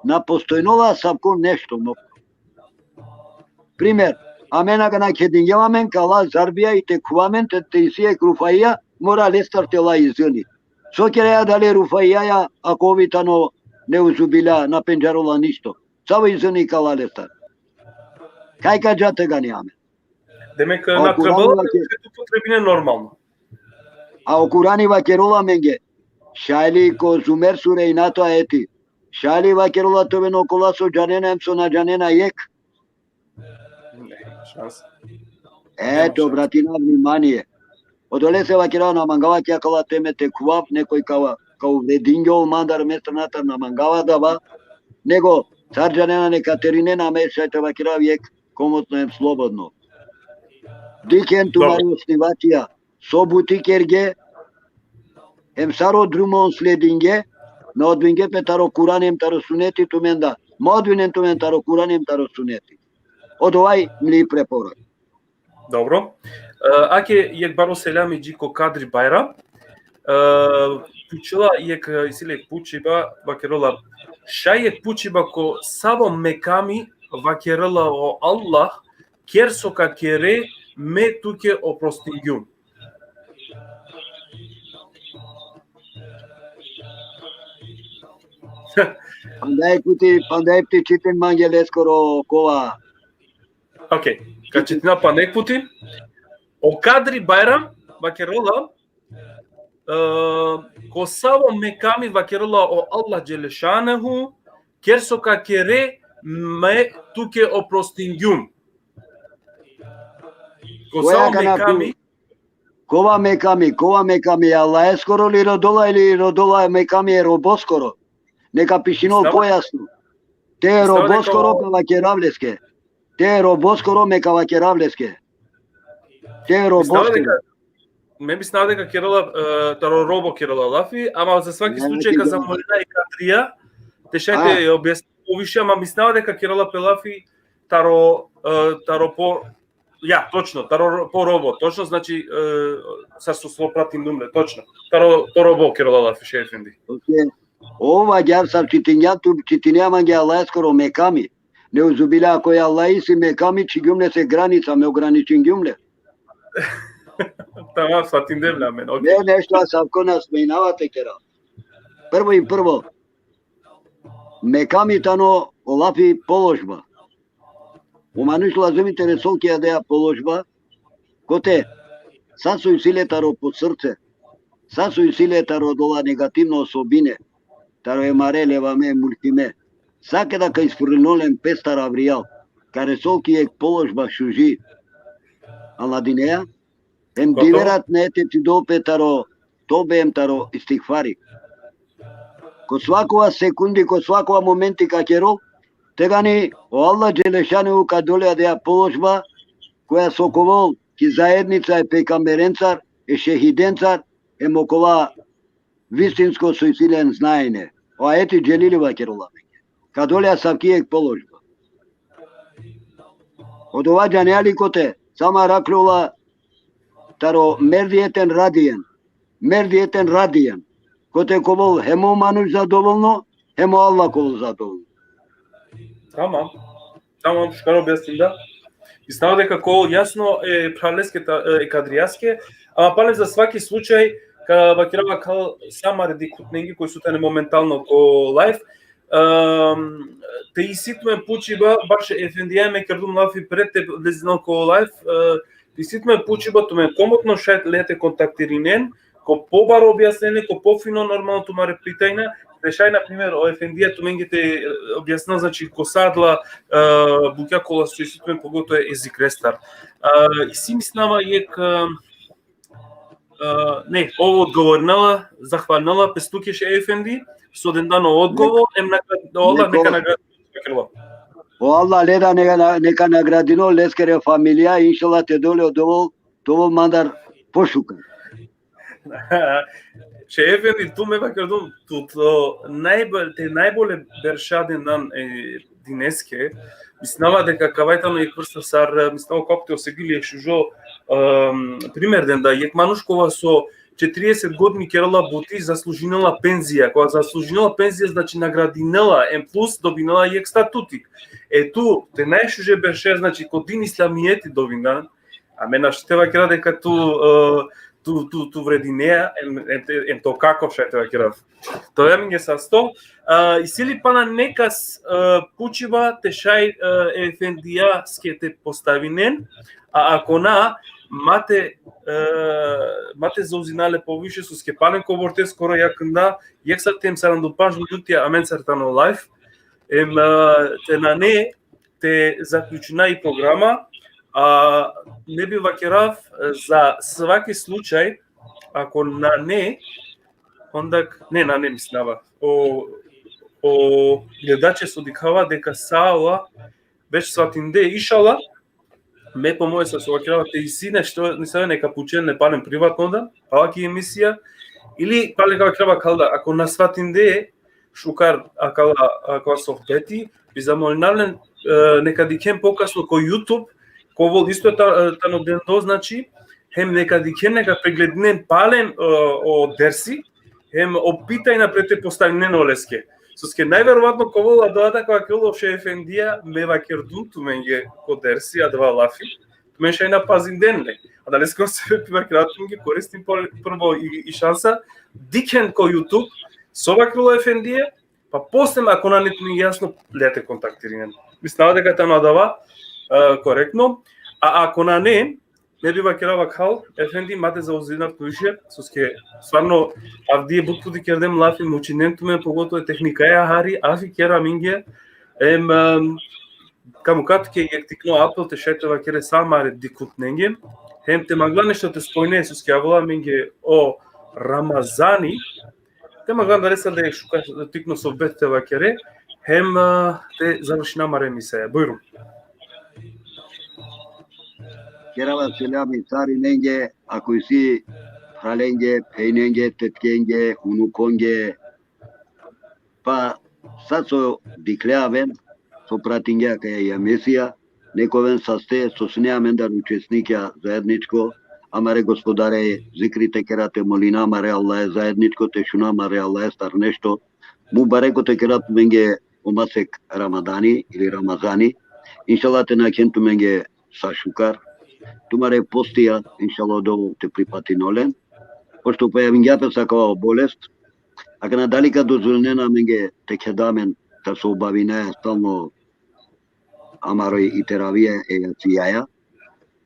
na postojnela asavko nešto, no. Primer, Amen akana kedingjem amen, ka la zarbija i te khuva amen, te, te isi jekh rufaija, mora lestar te la izini. So keraja dali rufaija, ako ovi tano neuzubillah, na pendžarola ništo. Savo izini ka la lestar. Kaj ka dža tegani amen? Demek, na trebalo da se upotrebine normalno. A o Kurani vakerola amenge. Šaj li ko Zumer sure inato ajeti. Šaj li vakerola te oven okola so džanena em so na džanena jekh. Šansa. Eto, obratina vnimanie. Odolese vakerav, na mangava ki akala teme te khuvav, nekoj ka, ka uvredingjol mandar, me stranatar na mangava dava. Nego, sar džanena, neka terinen, a me šaj te vakerav jekh komotno em slobodno. Dikhen tumari osnivačija, so buti kerge, em sar o drumo on sledinge, na odbinge pe taro Kurani em taro suneti tumen da. Ma odbinen tumen taro Kurani em taro suneti. Odova i mli preporuka. Dobro. E, ake jekh baro selami dži ko Kadri Bajram. E, pučela jekh, isi le jekh pučiba, vakerola: šaj jekh pučiba ko savo mekami vakerela o Allah, ker so ka kere, me tuke oprostingjum. Panda jekh puti, panda jekh puti čitin mange leskoro kova. Okej, ka čitina panda jekh puti. O Kadri Bajram vakerola, e, ko savo mekami vakerola o Allah dželle šanuhu, ker so ka kere, me tuke oprostingjum. Ko savo mekami. Kova mekami, kova mekami, Allaheskoro li rodola ili rodola mekami e roboskoro? Neka pišinol pojasno. Te e roboskoro, me vakerav leske. Te e roboskoro, me ka vakerav leske. Te e roboskoro. Me mislinava deka kerela, e, taro robo kerela lafi, ama za svaki slučaj ka zamolina e Kadrija te šaj te objasni poviše, ama mislinava deka kerela pe lafi taro, e, taro po, ja, točno, taro po robo, točno, znači, e, sar so, so pratindum le, točno. Taro po robo kerela lafi, šej efendi. Okej. Ov agjaar sar čitingja, tu čitinea mange Allaheskoro mekami. Neuzubillah, ako e Allah isi mekami, čhigjum lese granica, me ograničingjum le. Tamam, svatindem le amen, okej. Me nešto asavko na smejnava te kerav. Prvo i prvo, mekami tano o lafi položba. O manuš lazumi te resol ki adaja položba, kote sa so isi le taro po srce, sa so isi le taro odola negativno osobine, taro e mare, levame, mulkime, sa keda ka isfurlinol em pestar avrijal, ka resol ki jekh položba šuži. Anladinea? Em dive rat na te čhidol pe taro tobe em taro istigfari. Ko svakova sekundi, ko svakova momenti ka kerol, tegani o Allah dželle šanuhu ka dol le adaja položba, koja so ka ovel ki zaednica e pejgamberencar, e šehidencar, em okola vistinsko so isi len znajne. O ajeti dželili vakerola. Ka dol le asavki jekh položba. Odova džanea li kote, samo arakhljola taro merdijeten radijen. Merdijeten radijen. Kote ka ovel hem o manuš zadovolno, hem o Allah ka ovel zadovolno. Tamam. Tamam, šukar objasninda. Mislinava deka ka ovel jasno e phraleske, e Kadrijaske, ama palem za svaki slučaj, ka vakerava kal sa amare dikhutnenge koj so tane momentalno ko live. Ehm, te isi tumen pučiba, baš efendija, me kerdum lafi pred te lezinel ko live, e, te isi tumen pučiba, tumen komotno šaj le te kontaktirinen, ko pobaro objasnenje, ko pofino normalno tumare pitajna, te šaj, na primer, o efendija tumenge te, e, objasnel, znači, ko sa adala, e, bukja kola so isi tumen, pogotovo e zikrestar. E, isi, mislinava, jekh, e, e, ne, ov odgovorinela, zahvalinela pes tuke, šej efendi, so dendan o odgovor, em nagra-, o Allah neka nagradinol. O Allah le da neka, neka nagradinol leskere familija, inšallah te dol le odova, te ovel mandar pošukar. Šej efendi, tu me vakerdum, tu, tu najbol-, te najbole berša dendan, e, dineske, mislinava deka kava tano jekh vrsta sar, mislinava, kako te osegili jekh šužo, em, primer denda, jekh manuš kova so četirieset godini kerela buti, zaslužinela penzija. Koga zaslužinela penzija, znači nagradinela, em plus dobinela jek statuti. E tu, te najšuže berše, znači ko din islamijeti dovindan, a me našti te vakera deka tu, e, tu, tu, tu vredinea, em, em, te- em to kako šaj te vakera. To amenge sasto. A, isi li pana nekas, e, pučiba te šaj, e, efendijaske te postavinen, a ako na, ma te, e, ma te zauzina le poviše, soske palem kobor te skoro jaknda, jek sati em saranda u pandž minuti, amencar tano live, em, e, te nane, te zaključina i programa, a, me bi vakerav, e, za svaki slučaj, ako nane, onda, ne, nane mislinava, o, o gledače so dikhava deka sa ola već svatinde, išala, me po moje sa so vakerava te isi nešto, nisave neka pučen le palem privatno da, palaki emisija, ili palem ka vakerava kalda, ako na svatinde, šukar akala, akala sohbeti, bi zamolinav len, e, neka dikhen pokasno ko YouTube, ko vol isto ta-, e, tano dendo, znači, hem neka dikhen, neka pregledinen palem, e, o dersi, hem o pitajna pre te postavinen oleske. Soske najverovatno ko vol adava da ka vakerel o šej efendija, me vakerdum tumenge ko dersi adava lafi, tumen šaj na pazinden le. Adaleske o sebepi vakerav tumenge, koristin por-, prvo i, i šansa, dikhen ko YouTube so vakerel o efendija, pa posle, ako nane tumenge jasno, le te kontaktirinen. Mislinava deka tano adava, e, korektno. A ako nane, me bi vakerava kal, efendi, ma te zauzinav poviše, soske stvarno avdive but puti kerdem lafi, mučinen tumen, pogotovo tehnikaja hari, afi kera amenge, em, em, ka mukha tuke jek tikno apel te šaj te vakere sa amare dikhutnenge, hem te mangla nešto te spomine, soske avela amenge o Ramazani, te mangla adalese le šukar tikno sohbet te vakere, hem, e, te završina amare emisija. Bujrum. Kerava selami sarinenge, ako isi phralenge, phenjenge, tetkenge, unukonge, pa sa so dikhle amen, so pratingja akaja emisija, nek oven saste so sine amendar učesnikija zaedničko, amare Gospodare zikri te kera, te molina amare Allahe zaedničko, te šuna amare Allahestar nešto. Mubareko te kera tumenge o masek Ramadani ili Ramazani. Inšallah te nakhen tumenge sa šukar. Tumare postija, inšallah, o Devel te pripatinol len. Pošto pojavingja pe sa akava bolest, akana dali ka dozvolinen amenge te kheda amen, ta so bavinaja stalno amaro i teravija e jacijaja.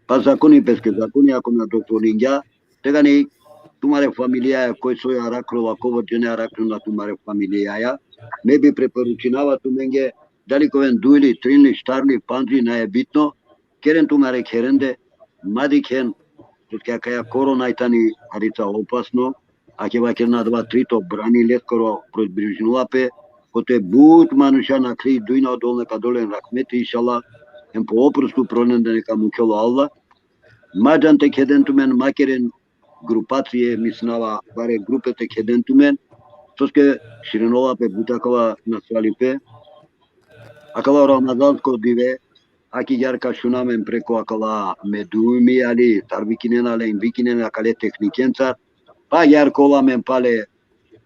Pa zakoni peske zakoni, ako na dozvolingja, tegani tumare familijaja, koj soj arakhlola, kobor džene arakhlola tumare familijaja, me bi preporučinava tumenge, dali ka oven dujli, trinli, štarli, pandžli, nae bitno, keren tumare kherende, ma dikhen, soske akaja korona i tani harica opasno, ake vakerena adava trito brani leskoro približinela pe, kote but manuša nakhli, dujna, o Devel neka del len rahmeti, inšallah, hem po oprost upro lende neka mukhel o Allah. Ma džan te kheden tumen, ma keren grupacije, mislinava bare grupe te kheden tumen, soske širinela pe but akava nasvalipe. Akava ramazansko dive, akigjar ka šuna amen preko akala mediumi, ali tar vikinena len, vikinena akale tehnikencar, pa agjar ka ola amen pale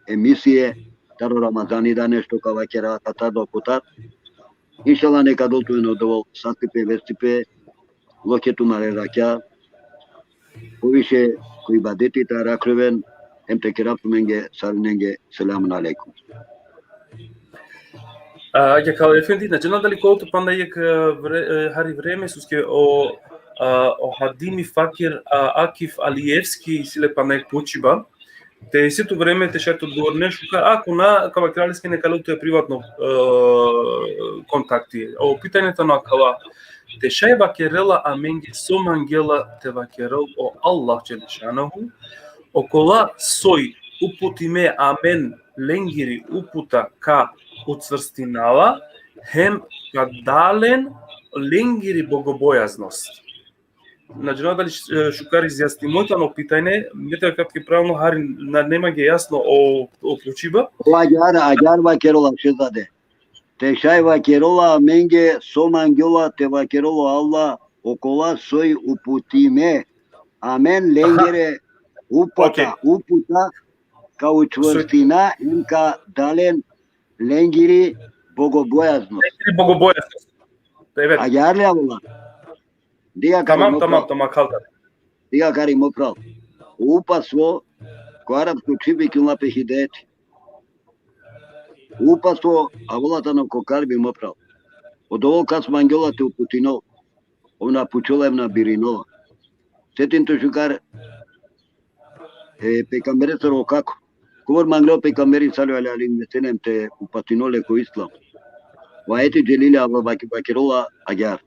emisije, taro Ramazani da nešto ka vakera, katar do kotar. Inšallah neka del tumen o Devel sastipe, vestipe, lokhe tumare rakja, poviše ko ibadeti te arakhloven, hem te kerav tumenge sarinenge selamun alejkum. A, agjaar kal efendi, na džanav dali ka ovel tut panda jek, e, vre-, e, hari vreme, soske o, a, o hadimi fakir, a, Akif Alijevski isi le panda jek počiba. Te isi tut vreme te šaj te odgovorine šukar, ako na, ka vakera leske neka lel tut privatno, e, kontakti. O pitanje tano akava. Te šaj vakerela amenge so mangela te vakerel o Allah dželle šanuhu, okola soj uputime amen lengiri uputa ka ucvrstinava, hem ka da len lengiri bogobojaznost. Na džanav dali, e, šukar izjasnimo tano pitanje, me te vakerav tuke pravilno, hari na, na mange jasno o, o počiba. O agjar, agjar vakerela, šehzade. Te šaj vakerela amenge so mangela te vakerel o Allah, okola soj uputime amen lengere Upata, Okej. Uputa ka učvrstina hem ka da len lengiri bogobojaznost. Ili bogobojaznost. Evet. Agjaar li, a ola? Dikh akari, Tamam, mo tamam, phral. Tamam, Kaldar. Dikh akari, mo phral. Upatstvo, ko arapsko čhib vikinela pe hidajeti. Upatstvo, a ola tano ko kalbi, mo phral. Odova kas mangela te uputinol, ov na pučela hem na birinela. Setin tut šukar, e pejgamberesoro kako. Kobor mangela o pejgamberi sallallahu alejhi ve sellem te upatinol le ko islam. O ajeti dželili, a ola vak-, vakerela agjaar.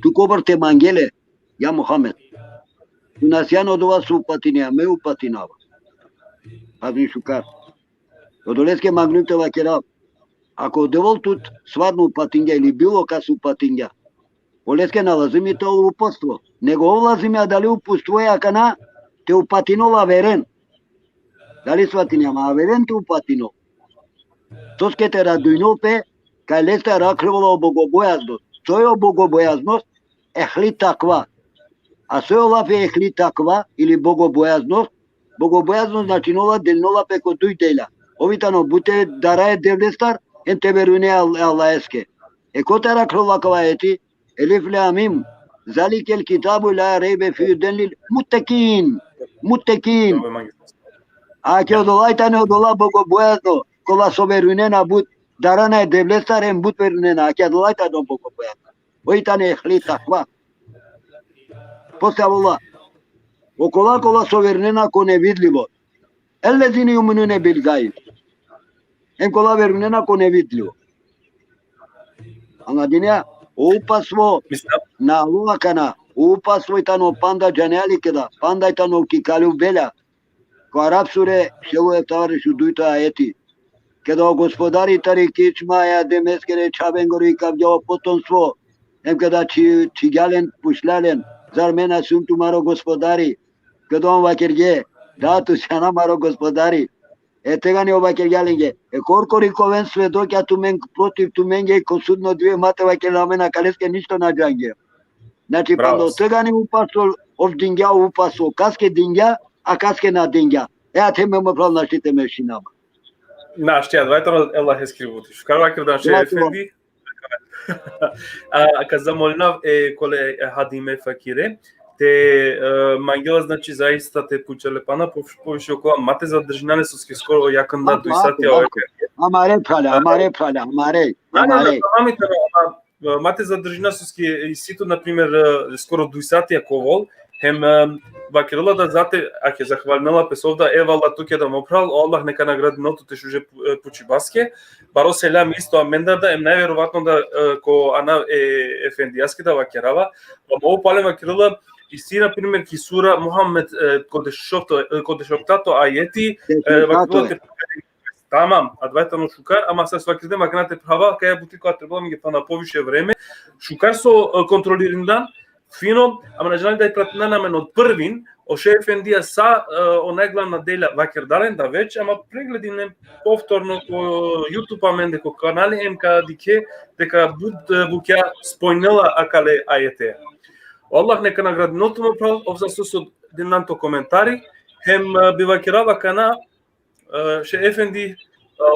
Tu kobor te mange le, ja Muhammed. Tu na sian odova so upatinea, me upatinava. Pazin šukar. Odoleske mangljum te vakerav. Ako o Devel tut stvarno upatingja ili bilo kas upatingja, oleske na lazimi te ol upatstvo. Nego ov lazimi, adali upatstvo e akana te upatinol averen. Dali svatinea, ma averen te upatinol. Soske te radujnol pe kaj leste arakhlola o bogobojaznost. Soj o bogobojaznost? Ehli takva. A soj o lafi ehli takva ili bogobojaznost? Bogobojaznost značinola, delinola pe ko duj delja. Ov i tano bute dara e Devlestar, hem te verujne Al-, Allaheske. E kotar arakhlola akava ajeti? Elif lam mim. Zalikel kitabu la rejbe fihi huden lil muttekin. Muttekin. Ake odolaj tane odola bogobojazno, kola so verujnena but, darana e Devlestar hem but verujnena, ake odolaj tane bogobojazno. Oj tane ehli takva. Posle avela, okola kola so verujnena ko nevidlivo. Ellezine ju'minune bil gajb. Hem kola verujnena ko nevidlivo. Anladinea? O upatstvo na alo akana. O upatstvo i tano panda, džanea li keda, panda i tano ki Kalbu Belja. Ko Araf sure, šel u eftavareš u dujto ajeti. Keda o Gospodari tari kičma e Ademeskere čhavengoro ikavgja o potomstvo, hem keda či-, čhigja len, pučhlja len, zar me na sium tumaro Gospodari? Keda on vakergje, da, tu sian amaro Gospodari. E tegani ov vakergja lenge, e korkori ka oven svedokja tumen, protiv tumenge ko sudno dive, ma te vakeren, amen akaleske ništo na džangjem. Znači, panda tegani upatstvo, ov dingja upatstvo, kaske dingja, a kaske na dingja. E, ate me, mo phral, našti te mešina ma. Našti, adava tano e Allaheskiri buti. Šukar vakerdan, šejh efendi. A, ka zamolinav e kole, e, hadime fakire, te, e, mangela, znači, zaista te pučel le pana po-, poviše okola, ma te zadržina le, soske skoro jakanda duj satija. Amare phrale, amare phrale, amare, amare. Ma te zadržina, soske isi tu, na primer, e, skoro duj satija ka ovel, hem, e, vakerela da zate, ake zahvalinela pe sov da, evala tuke da, mo phral, o Allah neka nagradinel tut te šuže pu-, e, pučibaske, baro selam isto amendar da, em najverovatno da, e, ko anav e efendijaske da vakerava, ama ov pale vakerela, isi, na primer, ki sura Muhammed, e, ko dešofto, e, ko dešoftato ajeti, e, vakerela te Tamam, adava tano šukar, ama sar so vakergjem akana te phrava, kaja buti koja trebela amenge pana poviše vreme, šukar so, e, kontrolirindan, fino, ama na džanav dali pratinena amen od prvin, o šejh efendija sa, e, o najglavna delja vakerda len da već, ama pregledinen povtorno ko YouTube amende ko kanali, em ka dikhe deka but, e, bukja spomnela akale ajete. O Allah neka nagradinel tut, mo phral, ov sasto so dindan to komentari, hem, e, bi vakerava akana, e, šejh efendi, e,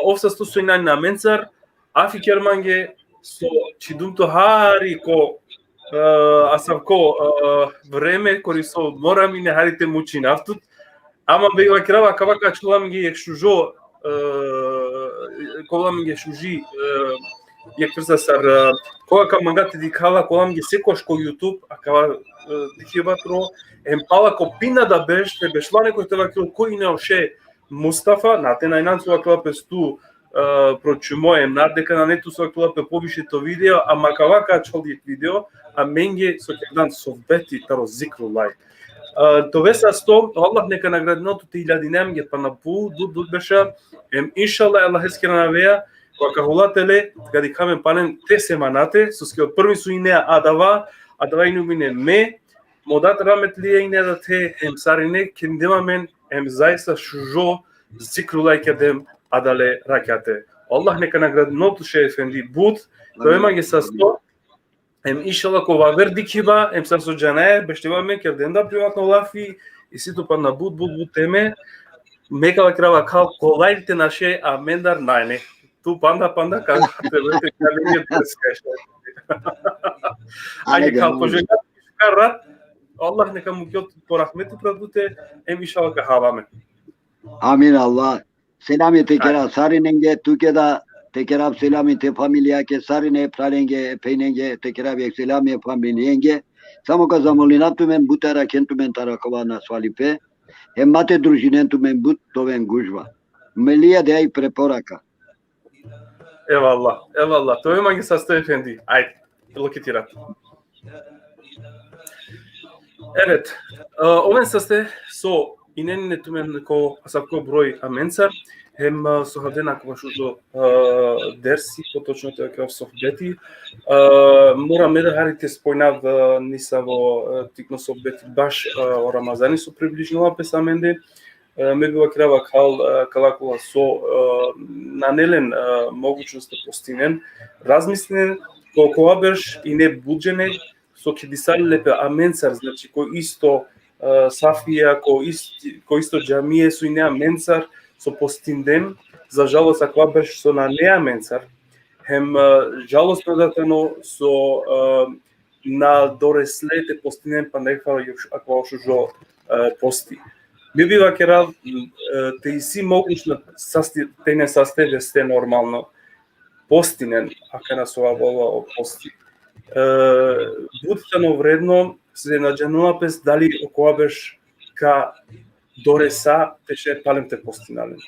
ov sasto so injan amencar, afi ker mange, so čhidum tut hari ko, e, asavko, e, vreme, kori so moram ine hari te mučinav tut. Ama bi vakerava, akava ka ačhol amenge jekh šužo, e, ka ovel amenge šuži, e, jekh vrsta sar, e, koga ka manga te dikha la, ka ovel amenge sekogaš ko YouTube, akava, e, dikhiba tro, em pala ko pina da berš, te bešla nekoj te vakerel koj ine o šejh Mustafa, na te na injan so vakerela pes tu, e, pročimo, em na deka nane tu so vakerela pe poviše to video, ama akava ka ačhol jekh video, amenge so kerdan sohbeti taro zikrullah. E, te ove sasto, o Allah neka nagradinel tut te iljadine amenge pana but, but, but berša, em inšallah e Allaheskere anaveja, koga ka hola tele, ka dikha amen palen te semanate, soske o prvi so inea adava, adava inum ine me, mo dad rahmetlija ine adate, em sarine kendem amen, em zaista šužo zikrullah kerdem adale rakjate. Allah neka nagradinel tut šejh efendi but, te ove mange sasto, em inšallah ko aver dikhiba, em sar so džanaja, bešiba amen, kerdem da privatno lafi, Isi tu panda but, but, but teme, me ka vakerav akal, kolaj te naše amendar nane. Tu panda, panda ka, te, te, te, te, Ajde, ajde, kal, ajde. Poželjav ka rat, Allah neka mukel po rahmeti pral tute, em inšallah ka hava amen. Amin Allah. Selami te kerav sarinenge, tuke da te kerav selami te familijake, sarine phralenge, phenenge, te kerav jekh selami familijenge. Samo ka zamolinav tumen, but te arakhen tumen taro akava nasvalipe. Hem ma te družinen tumen but, te oven gužva. Melija de aj preporaka. Evallah, evallah. Te ove mange saste, efendi. Ajde, lokitirat. Evet, e, oven saste so inen ine tumen ko asavko broj amencar, hem, e, so havden akava šužo, e, dersi, potočno te vakerav sohbeti. E, mora me da hari te spomninav, e, nisavo, e, tikno sohbeti baš, e, o Ramazani so približinela pes amende, e, me bi vakerav akal, e, kala kola so, e, nane len, e, mogućnost te postinen, razmislinen, ko, kova berš ine but džene, so kedisali le pe amencar, znači, ko isto, e, safija, ko ist-, ko isto džamije, so ine amencar, so postindem, za žalost, akava berš so nane amencar, hem, e, žalostno da tano so, e, na doresle te postinen panda akava, akava šužo, e, posti. Me bi vakerav, e, te isi mogućnost saste, te ine saste veste normalno postinen, akana so avela o posti. E, but tano vredno, se na džanela pes dali okova berš ka doresa te šaj palem te postina len.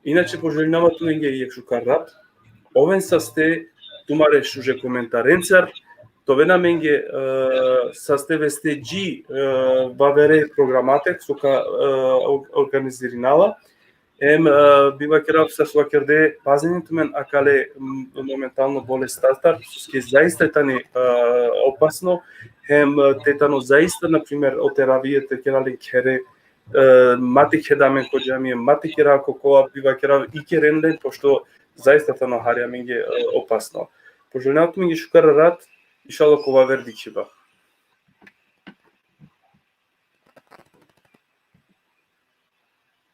Inače, poželinava tumenge jekh šukar rat, oven saste tumare šuže komentarencar, te oven amenge, e, saste veste dži, e, vavere programate, so ka, e, or-, organizirinava. Em, e, bi vakerav sar so vakerde, pazinen tumen akale, m, momentalno bolestatar, soske zaista tani, e, opasno, hem, e, te tano zaista, na primer, o teravije te kera len khere, e, ma te keda amen ko džamije, ma te kera ko kola, bi vakerav, ikeren len, pošto zaista tano hari amenge, e, opasno. Poželinava tumenge šukar rat, inšallah ko vaver dikhiba.